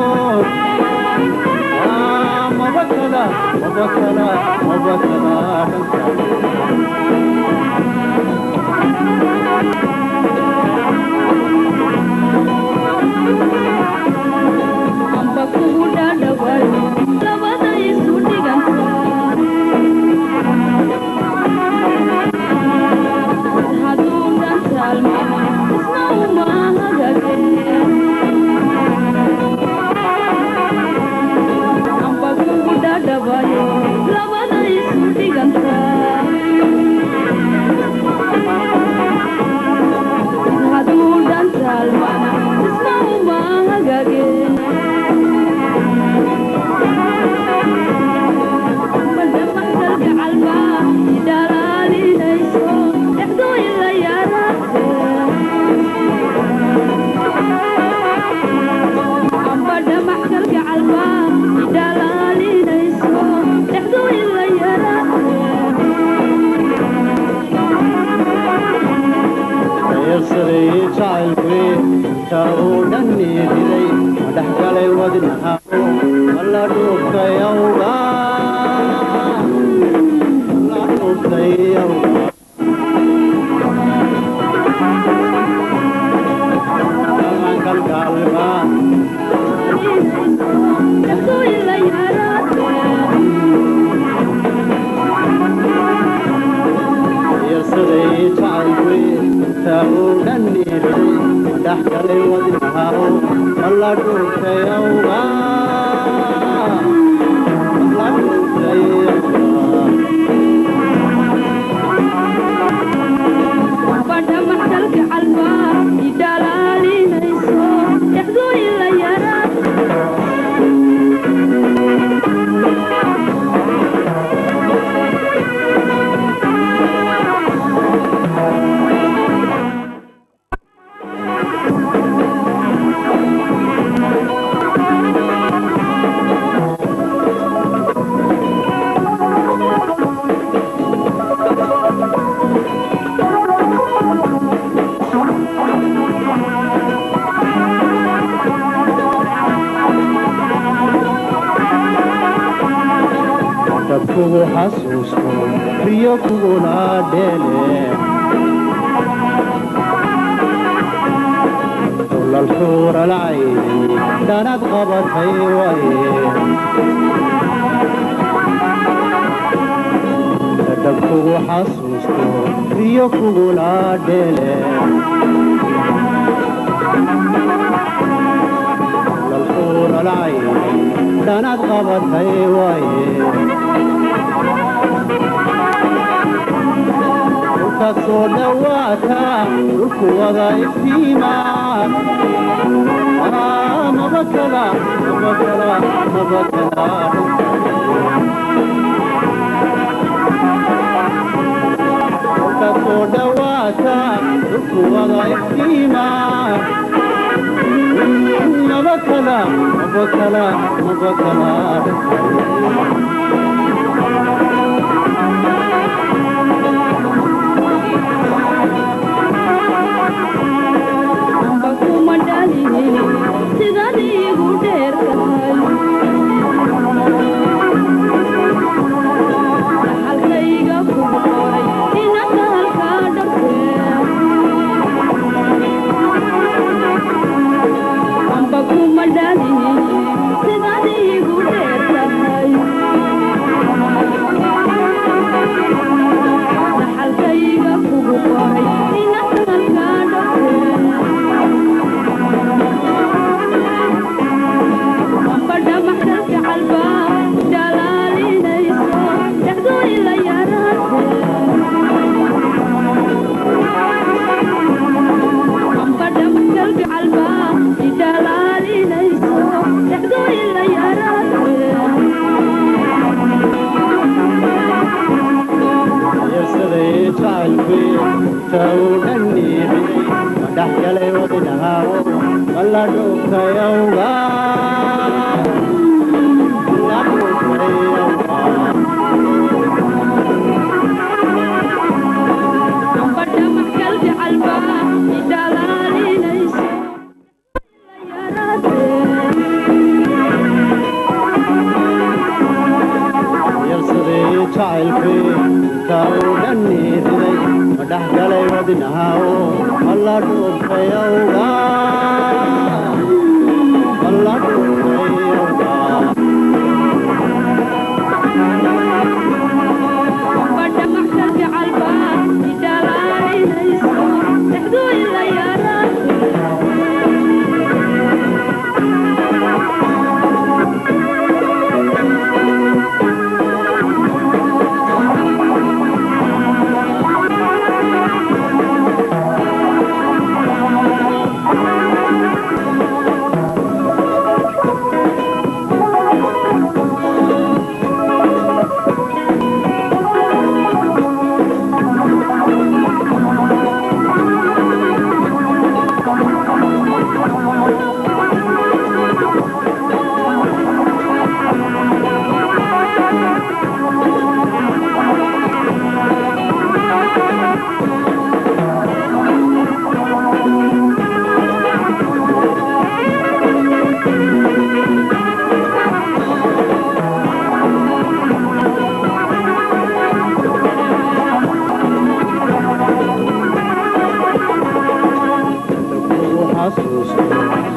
Maba kala, maba kala, maba kala. Amba kugu dhadhawayo labada isu dhiganta, hadduu dhantaalmo isna uma hagage. Amba kugu dhadhawayo labada isu dhiganta. Yarsaday jacaylkuy inta uu dhan iibiday, ma dhex galay wadnaha, ma la dhuuftay awga, la dhuuftay awga. Kalgaalba yarsaday jacaylkuy inta uu dhan iibiday, ma dhex galay wadnaha, ma la dhuuftay awga, la dhuuftay awga. Kugu xasuusto riyo kugula dheele, dolal xuura lacayni dhanad qabatay waye, dhadhab kugu xasuusto riyo kugula dheele, dolal xuura lacayni dhanad qabatay waye. Dhulka soo dhawaata, dhulku wada iftiima, mabakala mabakala mabakala. Dhulka soo dhawaata, dhulku wada iftiima, mabakala mabakala mabakala. Sidaad iigu dheer tahay dhaxalkayga kugu qoray inaka halkaa dhartee, amba kuma dhalin. Sidaad iigu dheer tahay dhaxalkayga kugu qoray inaka halkaa dhartee. Yarsaday jacaylkuy inta uu dhan iibiday, ma dhex galay wadnaha, ma la dhuuftay awga, la dhuuftay awga. Yarsaday jacaylkuy inta uu dhan iibiday, ma dhex galay wadnaha, ma la dhuuftay awga, ma la dhuuftay awga.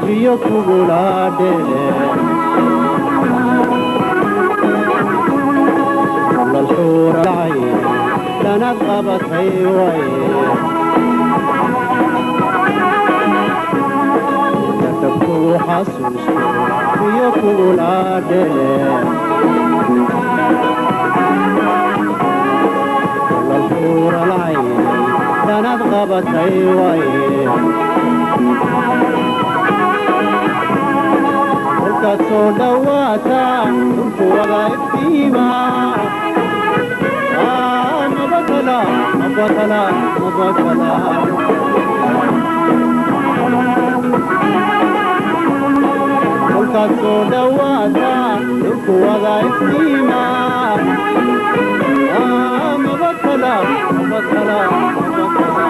Riyo kugula dhele lalxuura dhacay dhanad qabatay way dadabkugu xasuusto riyo kugula dhele lalxuura dhacay dhanad qabatay way kolkaad soo dhawaata dhulku wada iftiima mabakala mabakala mabakala kolkaad soo dhawaata dhulku wada iftiima mabakala mabakala mabakala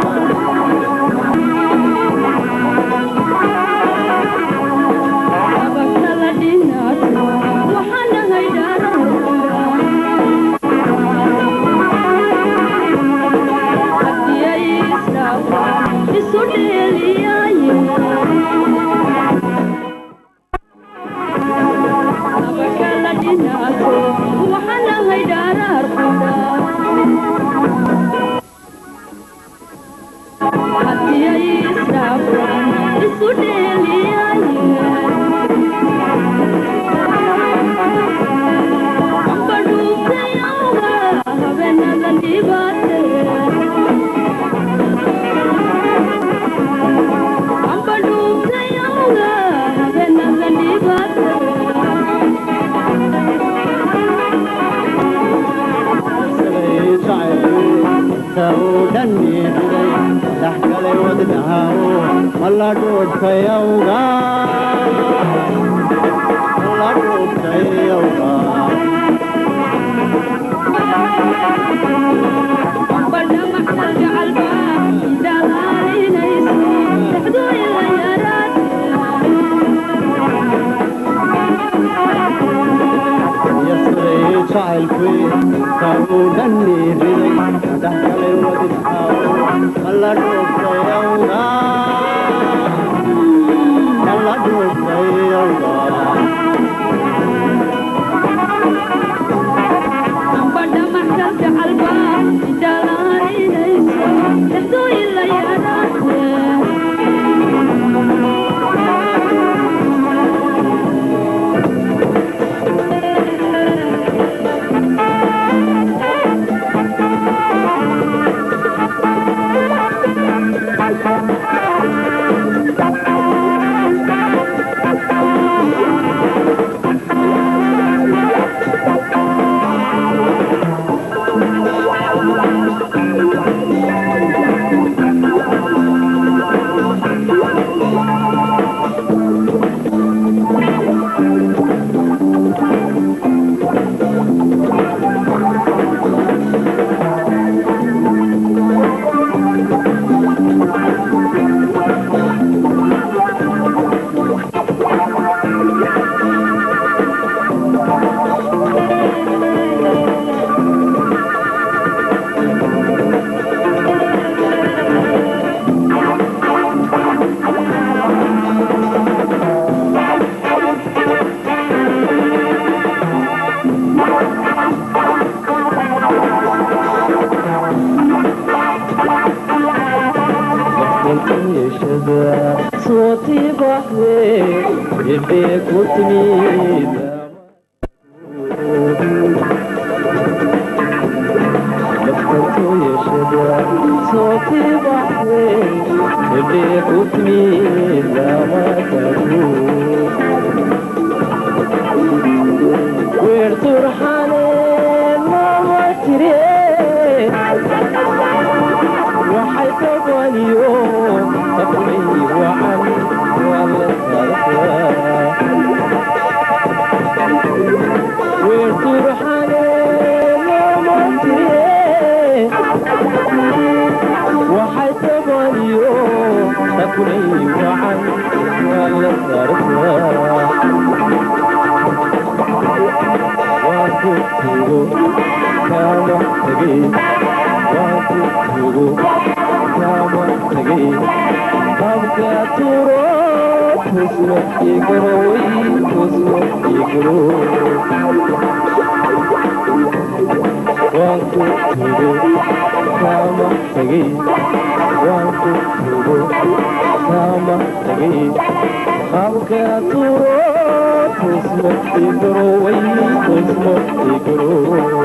Tagay qaabka tuuro tusmo igarowey tusmo igarow waan ku tugo kaama tagay waan ku tugo kaama tagay qaabka tuuro tusmo igarowey tusmo igarow.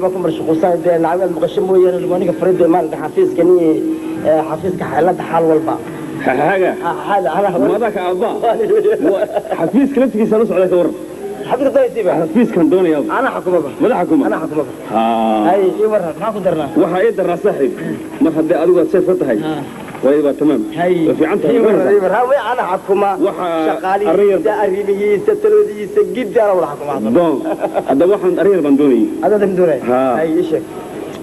باكم مرشقوسان ده العوال المقشم ويا الوانيك فريد مال حفيز كني حفيز كحالات حال والبا حاجة حال ما ذاك أبا حفيز كلمتك يسألوس على ثور حفيز طيب حفيز كان دوني يابا أنا حكومة ماذا حكومة أنا حكومة هاي إيه ما قدرنا وحا إيه صاحب ما حد أدوك سيف فتحي ويبقى تمام هاي في عنتها إيه أنا حكومة شغالي أريميس تلوديس جدا أنا ولا حكومة بون هذا واحد أرير بندوني هذا بندوني هاي إيش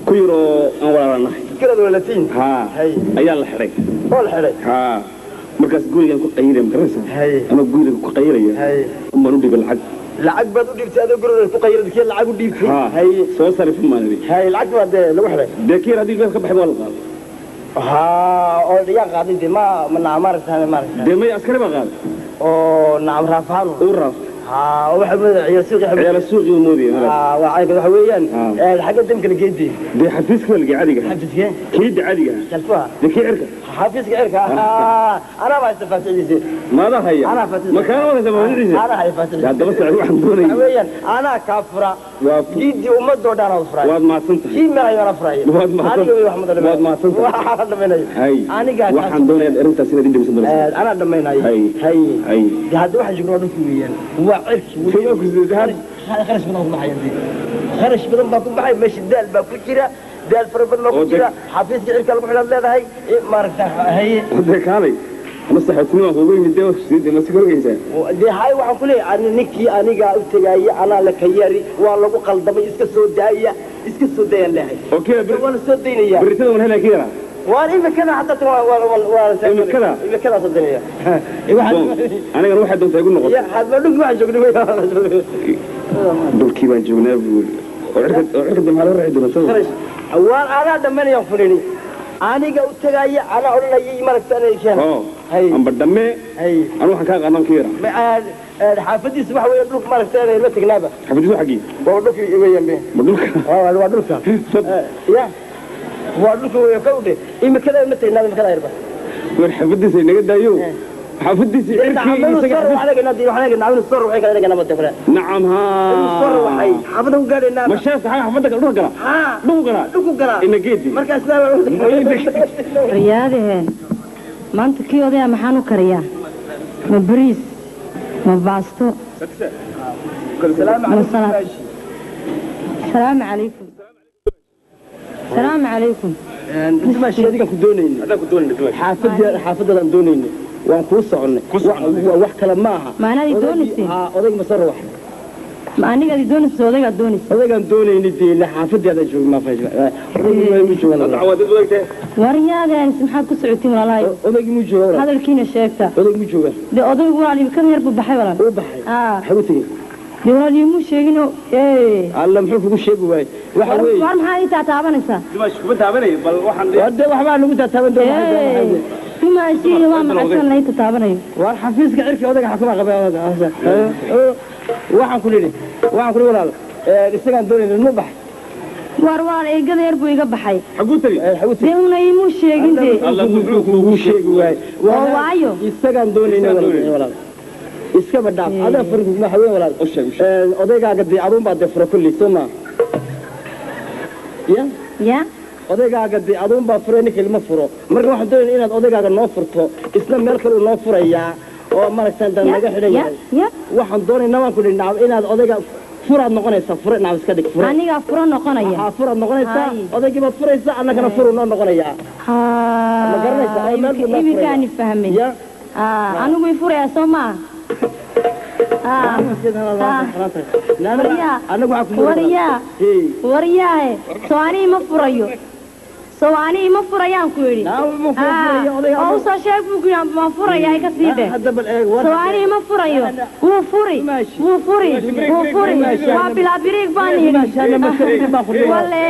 كيرو أنا ولا كيرو ولا تين ها هاي أيال الحريق هو الحريق ها مركز قولي أنا كقيرة مكرسة هاي أنا قولي كقيرة هاي أما نودي بالعقل العقب بدو ديبتي هذا قولي كقيرة ذكي العقب ديبتي هاي سو صار في مالي هاي العقب هذا لو حريق ذكي هذه بس بحب والله ها أو يا قاضي دي ما من عمار ثاني مار دي ما عسكري ما قال أو نعم رافان ورف ها وحب عيال السوق يحب عيال السوق يمودي ها وعيك وحويان الحاجة دي يمكن جدي دي حفيزك ولا عادي حفيزك كيد عادي كلفها دي كي عركة حفيزك عركة أنا ما استفدت ماذا هي أنا فاتت مكان ولا زمان أنا هي فاتت هذا بس روح دوني حويان أنا كافرة جدي وما دور أنا فراي واد ما سنت كي مرة أنا فراي واد ما سنت واد ما سنت هاي أنا قاعد waxaan doonayaa arintaas inaad indhibiso أنا دميناي هاي هاي هاي هذا واحد يقول لك ويان هو عرك خرج بدن ku baxay kharash badan baa ku baxay meesha daal baa ku jira daal fara badan baa ku jira xafiiska cirka lagu xidhan leedahay maaragta hay kaalay ama saxibtinimo kugu yimid dee sidii ma sikorgeysaa dee hay waxaan ku leeyahay ninkii aniga u tagaaya anaa la kayari waa lagu qaldamay iska soo daaya iska soo daayaan leeyahay okay waan soo daynaya beritada waan helaa kiyara waan imikada hadda waa imikada imikada soo daynaya anigana waxay doontaa igu noqoto ya hadba dhulkii waxaan joognay dhulkii baan joognaa buuri oo cirka dambe maxaa loo raaci doonaa waan anaa dhammaynayaan fulini aniga u tagaaya anaa odhanayay maragta anay keena amba dhamme anu waxaan kaa qaadnaan kiyara xaafadiisa waxa weeye dhulka maaragta anay la tegnaaba xaafadiisu xaggii waa dhulkii weeyaan be ma dhulka waa dhulka ya waa dhulka weeye kawdhe imikada ma tegnaaba imikada yarba war xaafadiisa inaga daayo حافظتي عركي نعم ها حافظه قال لنا مش شايف حاجه حافظك روح قرا ها روح قرا روح قرا ان جيتي مركز رياضه ما انت كي odaya maxaan u kariyaa ma bariis ma baasto السلام عليكم السلام عليكم السلام عليكم انت ماشي adiga ku doonayni adiga ku doonayni xaafadan doonayni waan ku soconay wax kale ma aha ma anaad doonaysid odayg ma soo ruux ma aniga doonaysid odayga doonaysid odaygan doonayni dee xaafadeeda joog ma fahmo odayg ma joogan waryaadeen maxaad ku socotiin walaalahay odayg ma joogan hadalkiina sheegta odayg ma joogan dee odaygu walaal imika yar buu baxay walaal uu baxay xagu tagay dee walaal iimu sheegino alla muxuu kugu sheegi waayey waxa weeye war maxaa ii taataabanaysaa dimash kuma taabanay bal waxaan wade waxbaa lagu taataaban doonaa dimaashii waa maxsan la ii taataabanayo war xafiiska cirka odayga xukuma qabay waxaan ku leeyahay waxaan ku walaal isagaan doonayna ma bax war walaal eegada yar buu iga baxay xaguu tagay dee una iimu sheegin dee alla muxuu kugu sheegi waayey waayo isagaan doonayna walaal iskaba dhaaf adaa farku ma haween walaal odaygaaga dee aduun baa dee fura kulli soo ma ya ya odaygaaga dee aduun baa fure ninka ilma furo marka waxaan doonayna inaad odaygaaga noo furto isna meel kale uu noo furayaa oo maragtaan dan naga xidhan yahay waxaan doonaynaa waan ku nidhi nacam inaad odayga furaad noqonaysaa fure nacam iska dhig fure anigaa furo noqonaya haa furaad noqonaysaa odaygii baad furaysaa annagana furuu noo noqonayaa ma garanaysaa oo meel buu noo furaya iminkaani fahmay ya anigu i furayaa soo maa waryaahe soo anii ma furayo soo anii ma furayaan ku yidhi oo usoo sheeg buu ku yidhi ma furaya ka sii dheh soo anii ma furayo wuu furi wuu furi wuu furi waa bilaa biriig baan yidhi walle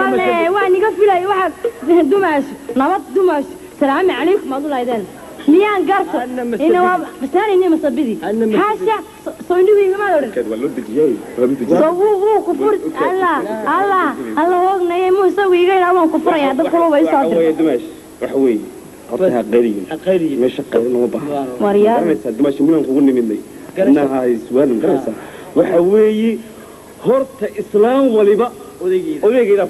walle waa niga filay waxaad dumaash nabad dumaash salaamu calaykum aad u lahaydeen miyaan garto ina waa masaani masabidi xaasha Soo indhigu igama odhan. Waa loo dejiyey, waa loo dejiyey. Soo wuu ku furi. Allah Allah Allah, hoognayay muu isagu iga ilaa waan ku furayaa, dad kale way soo waxa dirtay. Weeye dumaash, waxa weeye horta ha qayliyin, meesha qaylin uma baahna. Waryaa, garanaysaa dumaash, mulaan kugu nimidnay inaha iswaalin, garanaysaa. Waxa weeye horta islaam waliba odaygeeda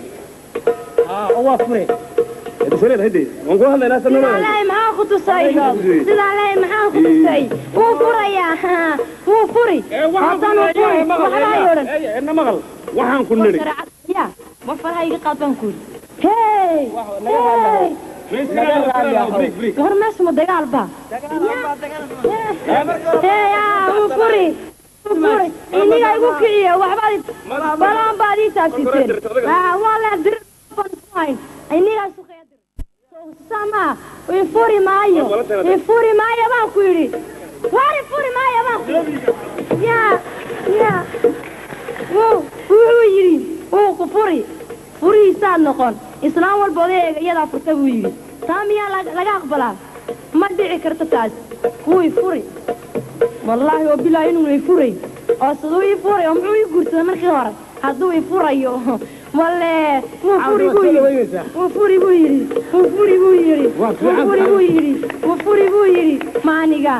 waa fure. Hade hade waan kula hadlaynaa sidaa sanad. Lehay maxaa ku tusay? Sidaa lehay maxaa ku tusay? Wuu furayaa, wuu furi haddaan wuu furi, waxba hay odhan. Ina maqal, waxaan ku nidhi ya war faraha iga qaad baan ku yidhi. Hey hey, war meesha ma dagaal ba? Hey, wuu furi, wuu furi, iniga igu kiciya, waxbaad balaan baad ii taabsiiseen. Waa la dir baan isku hayn, inigaa isu qeedir sama. Ifuri maayo, ifuri maayo baan ku yidhi. Waar ifuri maayo baan ku yidhi. Ya ya, wuu wuxuu yidhi wuu ku furi, furihiisaad noqon, islaam walba odayga iyadaa furta buu yidhi. Taa miyaa laga aqbalaa? Ma dhici karto taas. Wuu ifuri wallaahi oo bilaahi inuuna ifuray, oo siduu ii furay oo muxuu ii guursaday markii hore hadduu ifurayo? Walle wuu furi buu yidhi, wuu furi buu yidhi, wuu furi buu yidhi, wuu furi buu yidhi, wuu furi buu yidhi maaniga.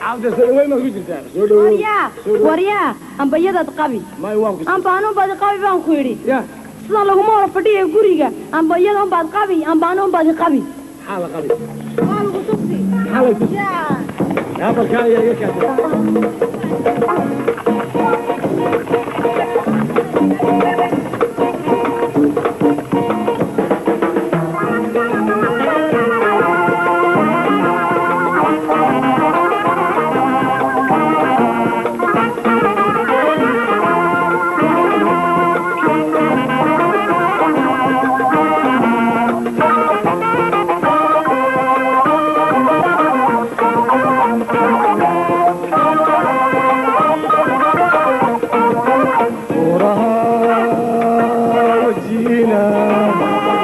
Cabdi, soo dhaweyn baad ku jirtaa, soo dhawow. Waryaa, waryaa, ambayadaad qabi may waan ku amba anuunbaad qabi baan ku yidhi. Ya sidan laguma hor fadhiya guriga, amba iyada unbaad qabi, amba anuunbaad qabi. Maxaa la qabi? Waa lagu tusi. Maxaa lay tusi? Yaa balkaan ayaa iga kaatay. Wajiina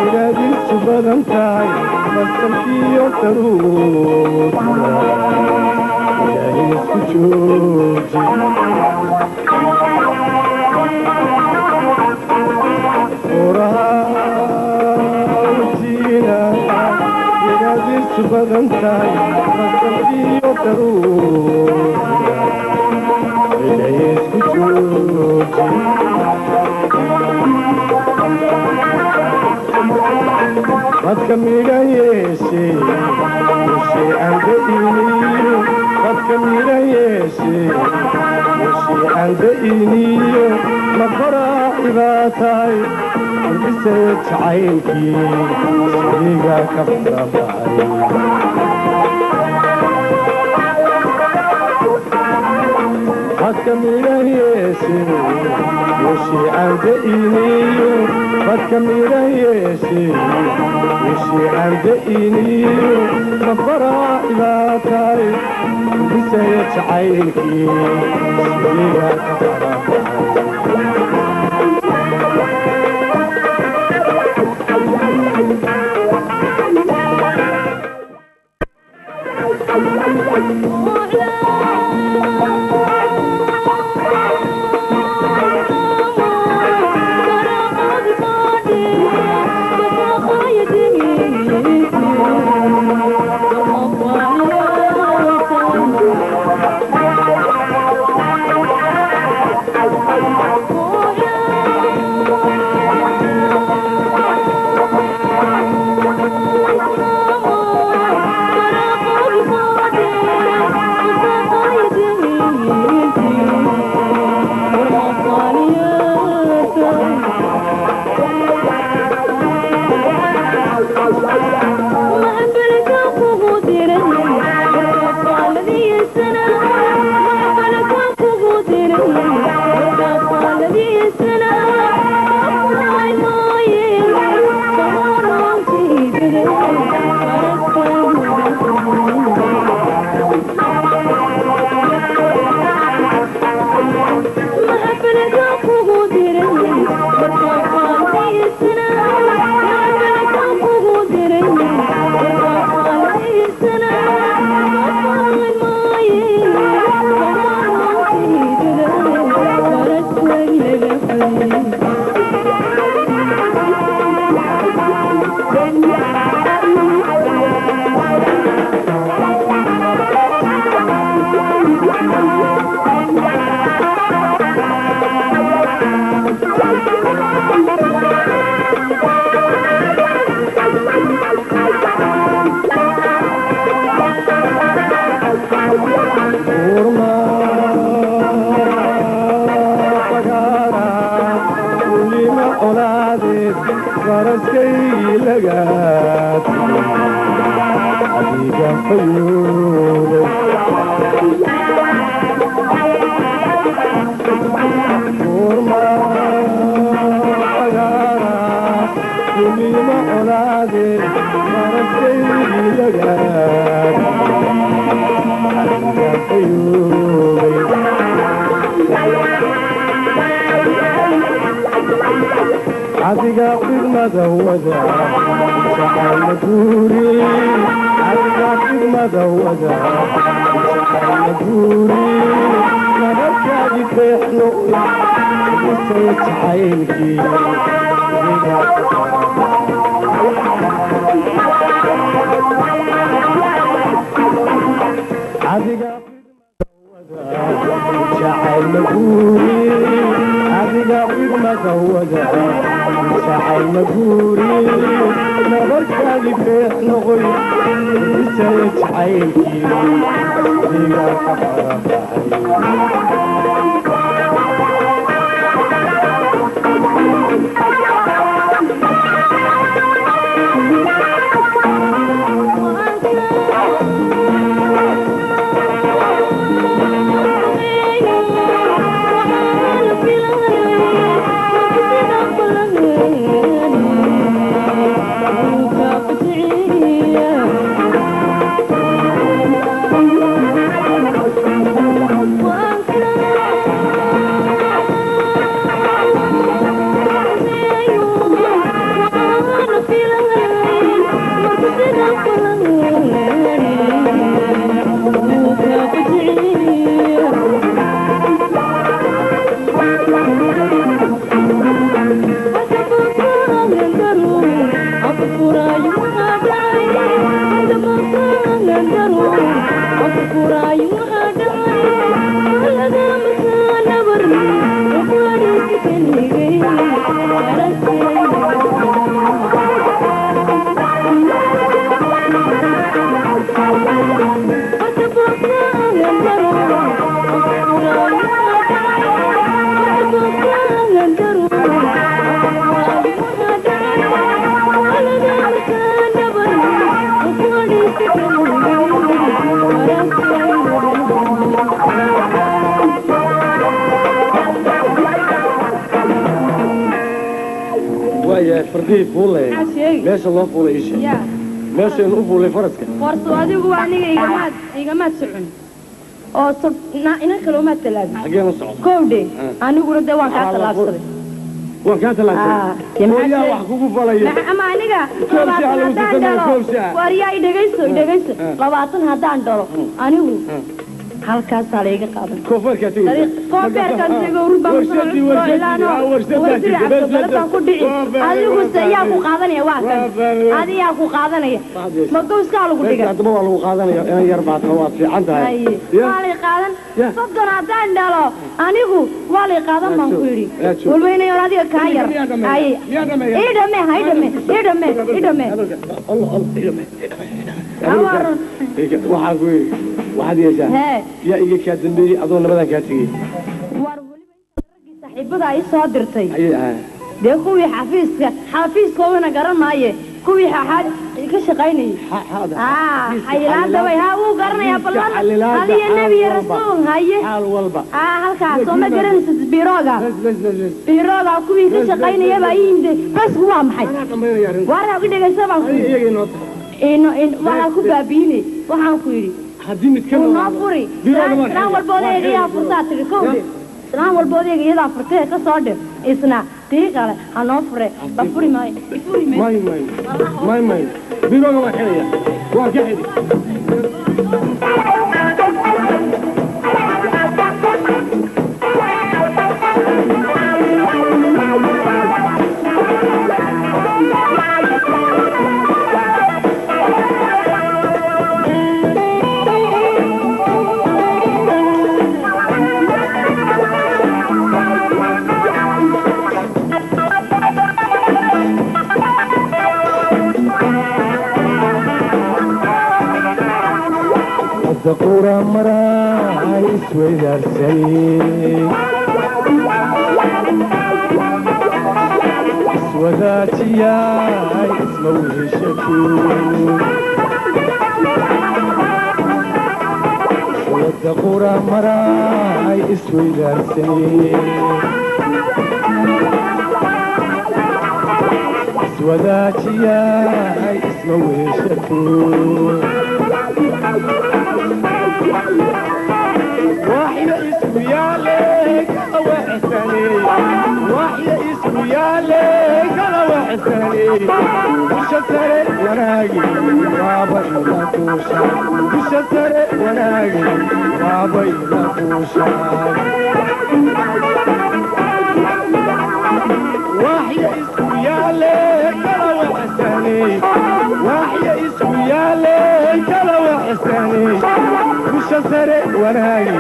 inaadiisu badan tahay masalkiyo daruurta ilaahay isku jooji. Furaha wajiina inaadiisu badan tahay masalkiyo daruurta ilaahay isku jooji. Dadka midha yeeshe yeeshe aan da'iniyo, dadka midha yeeshe yeeshe aan da'iniyo, ma qoraaci baa tahay albisee jacaylkii saliga ka farabaxay. Dadka midha yeeshe yeeshe aan da'iniyo, dadka midha yeeshe yeeshe aan da'iniyo, ma qoraaci baa tahay albisee jacaylkii saliga ka farabaxay. Thank you. madawada jacayl guuri adiga fidmadawada jacayl guuri nabarkaadi feexno isay jacaylkii adiga jacayl guuri adiga fidmadawada jacayl guuri nabarkaadi feexnoqoy isay jacaylkii adiga ka farabaxay. Fardii fuulay meesha loo fuulay isha meesha inuu fuulay faraska warso adigu aniga igama socon oo inan kale uma talaabin xagee u socon kowde aniguna de waan ka talaabsaday waan ka talaabsaday yaa wax kugu falaya ama aniga wariyaa idhagayso idhagayso 20 haddaan dhalo anigu halkaasaa layga qaadan koonfurka tegey koonfurkan tego urban ku dhici adigu se yaa ku qaadanaya waa kan adi yaa ku qaadanaya ma gowskaa lagu dhigay haddaba waa lagu qaadanaya inan yar baad waad fiican tahay waa lay qaadan 30 haddaan dhalo anigu waa lay qaadan baan ku yidhi walba inay yar adiga kaa yar ay ii dhame ha ii dhame ii dhame ii dhame waxaan ku yidhi waxaad yeeshaa yaa iga kaa dambeeyey adoo nabadan kaa tegey war weliba inta raggii saaxiibada ay soo dirtay dee kuwii xafiiska xafiiskoodana garan maaye kuwii xaxaad ka shaqaynayay xayilaada way haa wuu garanayaa ballan adiyo nebi iyo rasuul haye xaal walba halkaas soo ma garanaysid birooga birooga kuwii ka shaqaynaya baa ii yimid basku waa maxay waar uga dhegaysa baan ku yidhi waxaan ku baabiinay waxaan ku yidhi haddii mid ka noo furi islaan walba odayga iyadaa furtaa tiri kowde islaan walba odayga iyadaa furtee ka soo dhir isna tii kale ha noo fure la furi maayo ifuri maayo may may may birooga waan xidhaya waan ka xidhi. Qura maraa isweydaarsanay iswadaajiyay isma weheshatu wadda qura maraa isweydaarsanay iswadaajiyay isma weheshatu وحيا اسمي يا ليك أنا وحسني وحيا اسمي يا ليك أنا وحسني. وحسني وشسر وناقي بابا إلى توشا وشسر وناقي بابا إلى توشا وحيا اسمي عليك لو حسني وحيا اسمي عليك لو حسني وشسر وناقي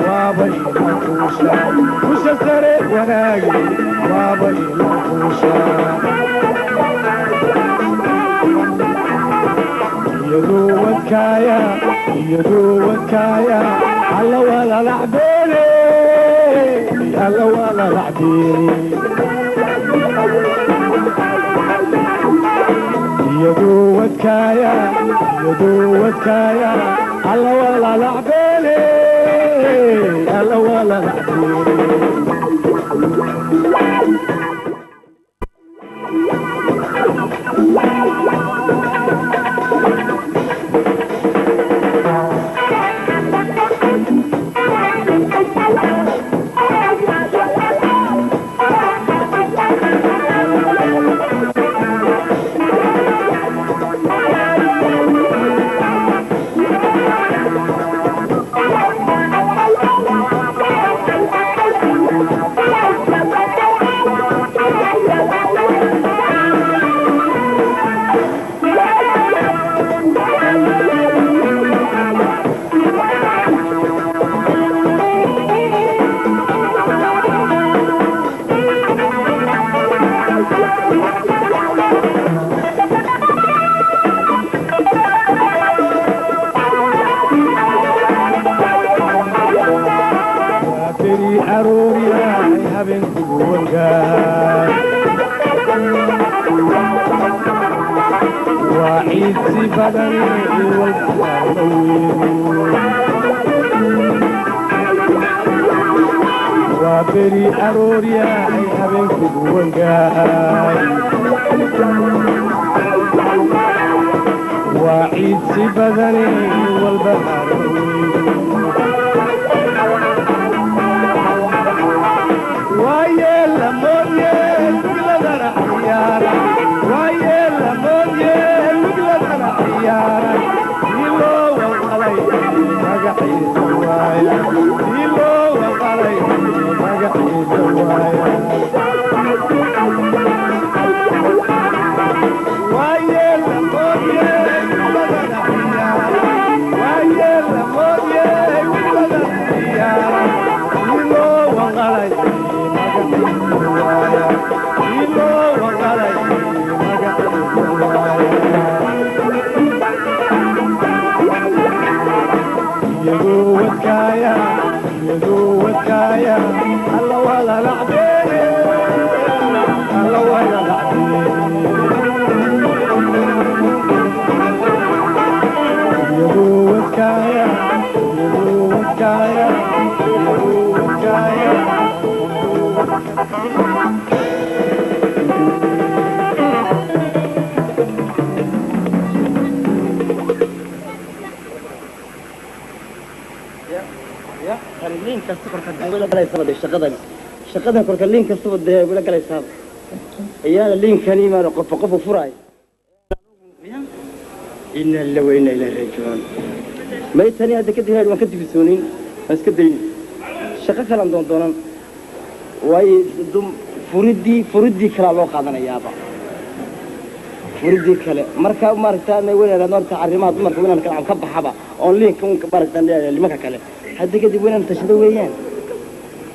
بابا إلى توشا وشسر وناقي بابا إلى توشا يدو ودكايا يدو ودكايا هلا ولا لعبيني هلا ولا لعبيني يدو ودكايا يدو ودكايا هلا ولا لعبيني هلا ولا لعبيني shaqadan korka liin kastaba dee wala galaysaa iyaana liinkani maan qof qof u furay inna lillahi wa inna ilayhi raaji'uun may tani hadda kadib waan ka dibisoonin waan iska daynin shaqo kalan doondoonan waayo furidii kalaa loo qaadanayaaba furidii kale marka maaragtaa weynaan horta arrimaha dumarka weynaan kala ka baxaba oon liinka unka maaragtaa nimanka kale hadda kadib weynaan tashado weeyaan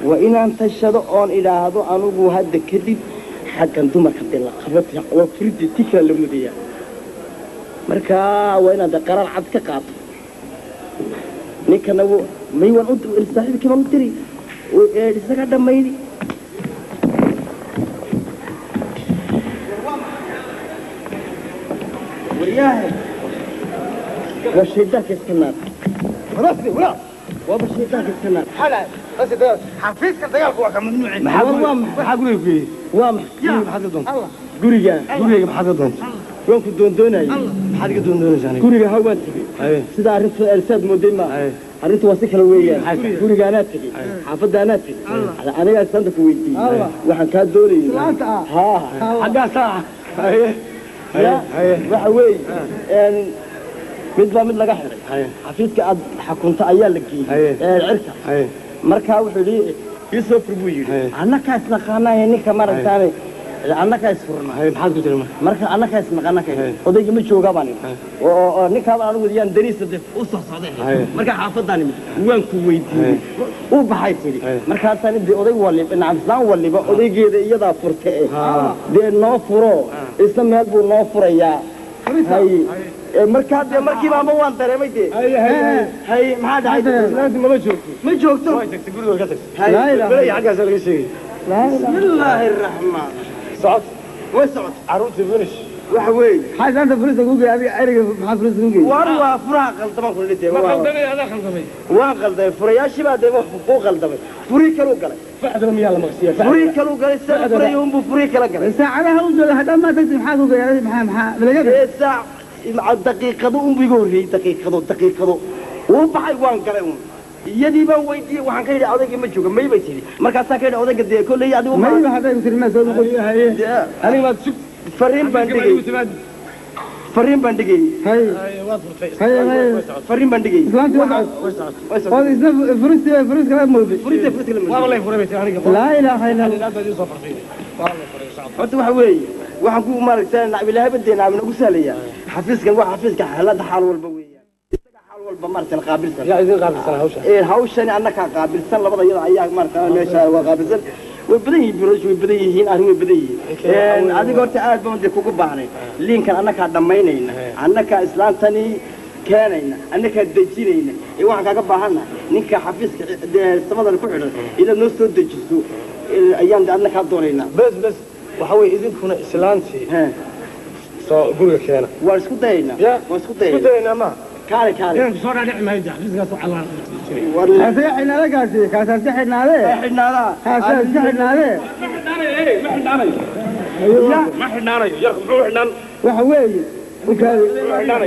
waa inaan tashado oon idhaahdo anugu hadda kadib xaggan dumarka dee la qabata waa furidii ti kale la mudayaa marka waa inaad qaraar cad ka qaato ninkana may waan u saaxiibkii baan u diri isaga dhammaydi waryahay waa shaydaanka iska naar walaas waaba shaydaanka iska naar بس ده حفيزك dagaalku waa ka mamnuuc maxaa guriga geeyay waa maxay maxaad ka doontaa guriga guriga maxaad ka doontaa waan ku doondoonayay maxaad ka doondoonaysaa aniga guriga ha waan tagay sida arrintu elsaad mooday ma arrintu waa si kale weeyaan guriga anaa tagay xaafadda anaa tagay anigaa islaanta ku weydiiyey waxaan kaa doonayay islaanta haa xaggaa Waxa weeye mid baa mid laga xiray xafiiska aad xakunta ayaa la geeyey cirka. Markaa wuxuu yidhi ii soo fur buu yidhi, annakaa isnaqaanaaye ninka maragtaane, annakaa isfurna. Maxaad ku tiri marka? Marka annakaa isnaqaana ka odayga ma joogaa baan idhi, oo ninkaabaan anigu yaan dariisa de u soo socday. Markaa xaafadaan imid, waan ku weydiiyey, u baxay tidhi. Markaasaan dee oday waliba, nacam, islaan waliba odaygeeda iyadaa furta eh, dee noo furo, isna meel buu noo furayaa. Hay, markaa dee markiiba amba waan dareemay dee. Hay, maxaa dhacay? Islaanti mama joogto. Ma joogto. Way tagtay, guriga ka tagtay. Balay xaggaasaa laga sheegay. Bismillaahi araxmaan. Socod. Way socot. Carruurtii finish. Waxa weeye, maxaa islaanta furista kugu geeyay adiga? Ereyga maxaa furista kugu geeyay? War waa furaha qaldaman ku dhintay. Ma khaldamay? Adaa khaldamay. Waan qaldamay, furayaashii baa dee ku qaldamay, furii kaluu galay. Facdana miyaa la maqsiya? Furii kaluu galay, sida furay unbuu furii kala galay. Saacadaha u jooga haddaan maa tagtay, maxaa kugu geeyay? Maxaa malagada? Ee saac daqiiqado unbuu iga horreeyey, daqiiqado daqiiqado wuu baxay, waan galay un, iyadii baan weydiiyey. Waxaan ka yidhi odayga ma jooga? May bay tidhi. Markaasaan ka yidhi odayga dee kolley adigu mayba hadday ku tiri maa soo noqon. Aniga baad sug. Fariin baan dhigay, fariin baan dhigay. Hay. Waad furtay. Hay hay. Fariin baan dhigay. Islaantii waa socot oo isna furistii furis kala mooday. Furinta furista kala. Waaba lay furay bay tiri aniga. Laa ilaaha illa Allah. Aad baad ii soo fartay, waa lay furay, socod. Horta waxa weeye, waxaan ku maaragtay nacab ilaahay badee nacab nagu sahlaya. Xafiiskan waa xafiiska xaaladda xaal walba weeyaan, isaga xaal walba maaragtay la qaabilsan. Yaa idin qaabilsan hawsha? Ee hawshani annakaa qaabilsan, labada iyada ayaa maaragtay meesha waa qaabilsan. Way badan yihiin birosh, way badan yihiin arrin, way badan yihiin. Adiga horta aad baan dee kugu baahnay. Liinkan annakaa dhammaynayna, annakaa islaantani keenayna, annakaa dejinayna. Ee waxaan kaaga baahannahay ninka xafiiska dee samadan ku xidhan inaad noo soo dejiso ayaan adna kaa doonaynaa. Bes bes, waxa weeye idinkuna islaantii soo guriga keena. Waan isku dayaynaa. Ya. Waan isku isku dayaynaa. Dayaynaa ma kaale kaale. Inaan soo dhaadhici maayo xafiiskaas waxaa la jiray. Kaasay xidhnaade, kaasi kaasaa iska xidhnaade. Xidhnaadaa. Kaasaa iska xidhnaade. Ma xidhnaanayo, ma xidhnaanayo, ma xidhnaanayo yarku, muxuu xidhnaan? Waxa weeye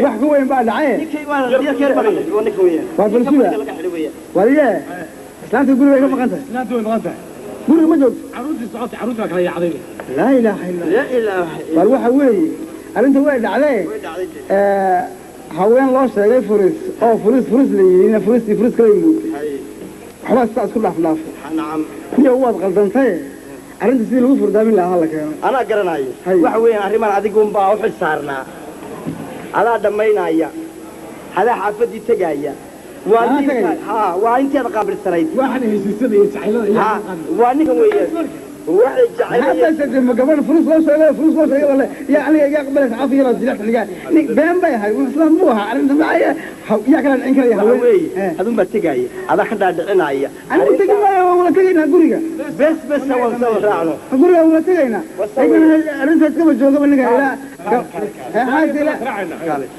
wax ka weyn baa dhacay. Ninkay waa yarkeer baa waa ninka weeyaan. Waa balsuga. Laga xidhay weeyaan. Wariye, islaanta guriga way ka maqan tahay. Islaantii way maqan tahay. Guriga ma joogto. Carruurtii socotay, carruurtii baa kala yaacday. Laa ilaaha illa Allah. Laa ilaaha illa. War waxa weeye arrinta way dhacdee. Way dhacday. Haween loo sheegay furis oo furis furis la yidhi, furis iyo furis kala yimid, waxbaa sidaa isku dhaaf dhaafay. Nacam. Niyo waad qaldantaye, arrinta sidii lagu furdaamin lahaa ha la keeno. Anaa garanayo. Hay. Waxa weeyaan arrimaan adigunbaa u xil saarnaa, adaa dhammaynaya, adaa xaafaddii tegaaya. Waa Anaa ninka tegaya? Ha, waa inteeda qaabilsanayd. Waxaan heshiisada iyo jacaylada iyo Ha, waa ninkan weeyaan waxay maxaad jecel. baysatay? Ma gabadh furus loo sheegay, furus loo sheegay wale yaa aniga iga aqbalaysa cafiya baa jilex xigaa nin been bay ahay, wax islaam buu ahaa arrinta maxay yaa kala dhicin karaya? Waxa haween weeye adunbaa tegaaya, adaa ka dhaadhicinaya. Anigu tegi maayo, waan wada tegaynaa guriga. Bes bes, waan soo raacno. Guriga waan wada tegaynaa, laakiin arrintaas kama joogaba ninka ilaa xaaska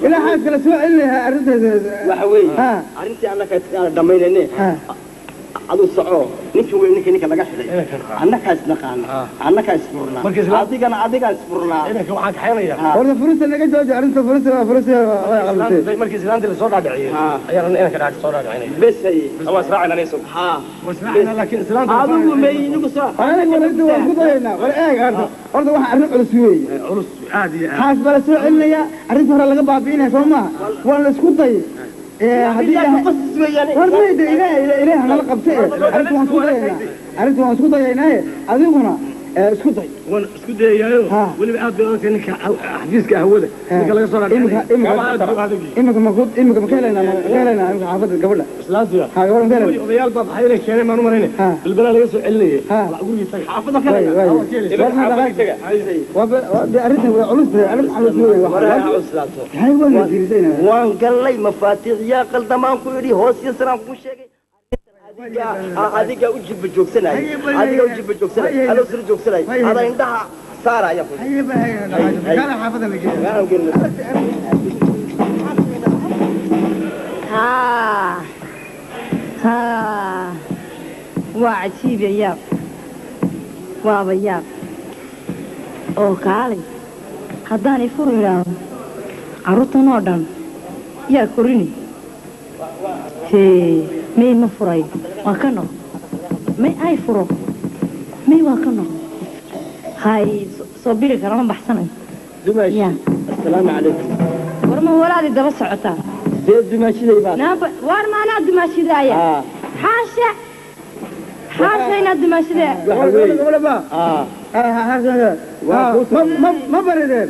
ilaa xaaska la soo celinayaa arrintaas. Waxa weeye Ha. arrintii annaka aan dhammaynayne, Ha. aduu soco, ninka wey, ninka ninka laga xidhay annakaa isnaqaana, annakaa isfurnaa. Marka isla- Adigana adigaa isfurnaa. Inanka waxaan kaxaynayaa. Horta furista naga jooji, arrinta furista furista way qalantay. Markii islaantii lasoo dhaadhiciyey ayaan inanka dhaadhi soo dhaadhicinaya. Bes haye. Waa israacayna aniga isagu. Ha. Israacayna, laakiin islaanta Adigu may inigu soo aniga warinta waan ku dayaynaa. War eeg, horta horta waxa arrin culus weeye. Culus aad iyo aad. Xaas baa la soo celinayaa, arrinta hore laga baabi'inaya soo maaha? Waan la isku dayay. Haddii Ilaahay qasis weeyaan. War mayda ilaahay ilaahay nala qabte. Arrinta waan isku dayaynaa, arrinta waan isku dayaynaaye, adiguna isku day. Waan isku dayayaayo. Ha. Weliba aad bay adagtahay ninka xafiiska hawada ninka laga soo imika dhaadhicinaya. Imika aad buu adag yahay. Imika ma ku imika ma ka helaynaa, ma ka helaynaa imika xaafadda gabadha? Islaantiga Ha, gabadha ma ka helaynaa? Odayaal baa baxay inay keeneen baan u malaynay. Ha. Bilbilaa laga soo celinayay. Ha. Gurigii taga. Xaafadda ka way way waa waa arrintan way culus tahay, arrin culus weeye. Waraa wax cuslaato. hay waan la fiirisanaa. Waan gallay, mafaatiixyaa qaldamaan ku idhi, hoos iyo sanaan kugu sheegay. Adiga adiga u jilba joogsanaya, adiga u jilba joogsanaya, adoo sira joogsanaya, adaa indhaha saaraya ku haye ba haye, kana xaafadda la geeyo. haa haa, waa cajiib ya yaab, waaba yaab oo kaalay. Haddaan ifuru idhaahdo carruurtan oo dhan yaa korini? Hee, may ma furay, waa ka noq. May ay furo, may waa ka noq. Hay soo biri kara, ma baxsanayo. Dumaashi, assalaamu calaykum. War ma walaadii daba socotaa? Sidee dumaashiday baa? Waar ma anaa dumaashidaaya? Xaasha xaasha inaad dumaashidee. Ma barideen?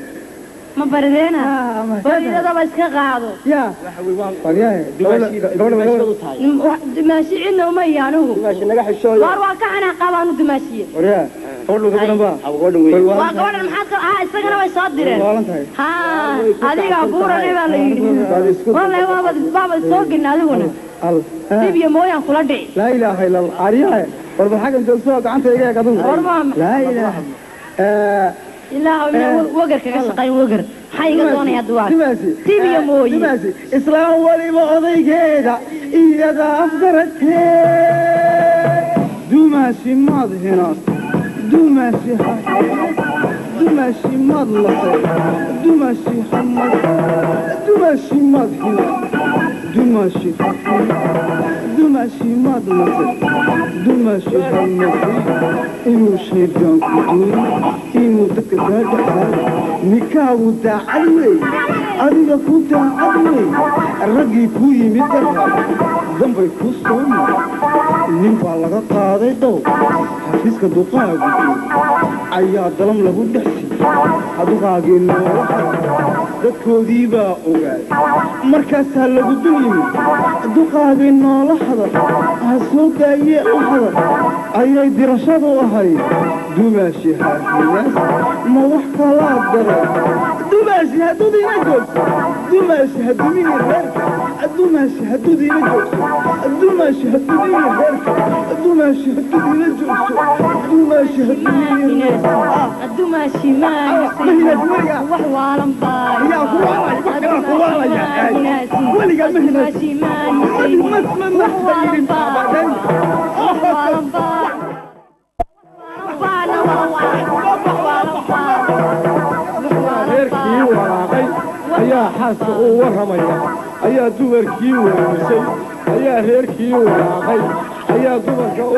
Ma barideena? Baridadaba iska qaado. Dumaashi cidna uma iyo anigu. Waar waan ka xanaaqa baanu dumaashiye. Waa gabadhan maxaad ka isagana way soo direen. Haa, adiga buurane baa la yidhi. Wallahi waabad soo gelin adiguna. Dib iyo mooyaan kula dhici. Laa ilaaha illa Allah. Ariyaha war bal xaggan joogso, gacanta iga eeg adigu. Laa ilaaha ilaahu ina wagar kaga shaqayn wagar. Maxaa iga doonaya duwaas? Dib iyo mooye. Dumaasi, islaam waliba odaygeeda iyada afgaratee. Dumaasi maad hinaas, dumaasi dumaasi maad lasay, dumaasi hamad, dumaasi maad hinaas, dumaasi dumaasi maad lasay, dumaasi hamasay. Inuu shaydaan ku duulo, inuu dadka kaa dhex saaro, nikaagu daacad wey, adiga ku daacad wey. Raggii kuu yimid darka dambay kuu soo maray. Nin baa laga qaaday dhow xafiiska duqaagu ayaa dalam lagu dhex siiyey. Duqaagii noola dadkoodii baa ogaay, markaasaa lagu dul yimid. Duqaagii noola hadal ha soo daayee la hadal ayay dirashadu ahayd. Dumaashi haahiyaas ma wax kalaa daray? Dumaashi hadduudiina joogso, dumaashi haddumini reerka, dumaashi hadduudiina joogso, dumaashi haddumini reerka, dumaashi hadduudiina joogso, dumaashi haddumini. Dumaashi ma wax waalan baa yaa ku waalaya, wax kalaa ku waalaya weligaa ma hinaasin. Wax waalan baa, wax waalan baa. Reerkii walaaqay ayaa xaaska u warramaya, ayaa dumarkii weerisay, ayaa reerkii walaaqay, ayaa dumarka u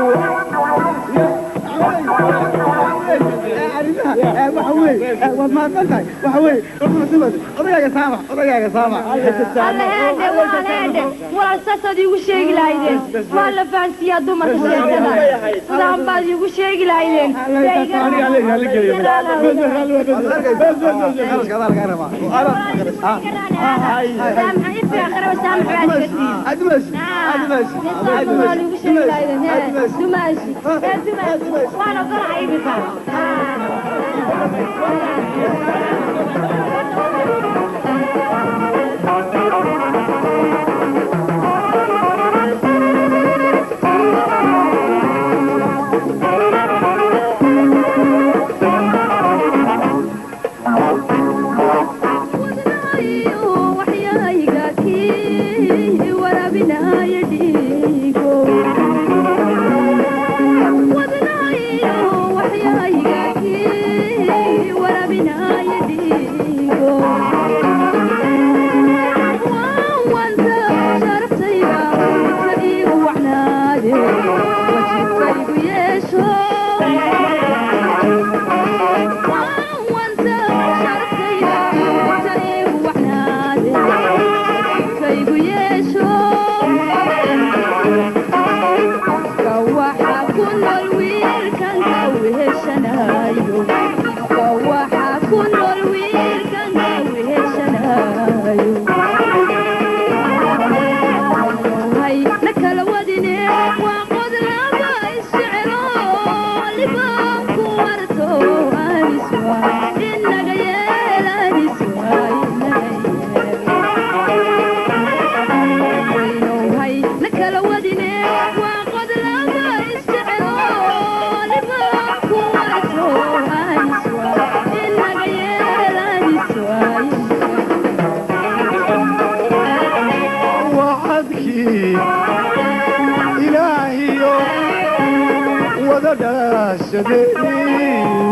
arrimaha. Waxa weeye waad mahadsan tahay. Waxa weeye odagaaga saamax, odagaaga saamax. Alla heedhe, walaal heedhe, walaal saasaad iigu sheegi lahaydeen. Waa la fahansiiyaa dumarka sheekada. Sidaan baad iigu sheegi lahaydeen. Waan ogolahay imika.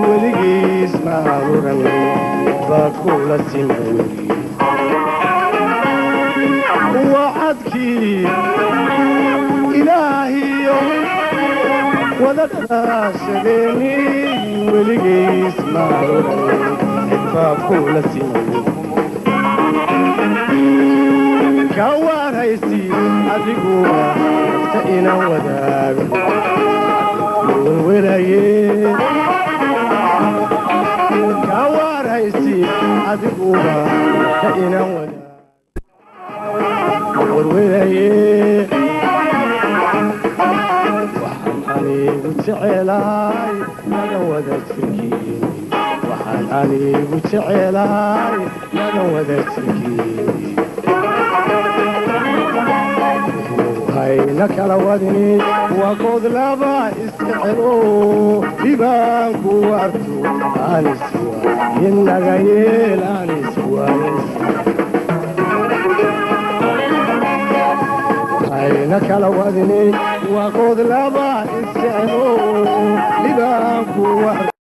Weligiis maaruran baa kula simay wacadkii ilaahiyo wada dhaashadeeni, weligiis maaruran Baa kula simayo kawaaraysi adiguba nafta inaan wadaago welwelaye kawaaraysi adiguba nafta inaan wadaago welwelaye. Waxaan anigu jecelahay naga wada jirkiin, waxaan anigu jecelahay naga wada jirkiin. Hayna kala wadini waa good laba isjecelo dhibaanku arto aniswa inaga yeel aniswa. Hayna kala wadini waa good laba isjecelo dhibaanku arto.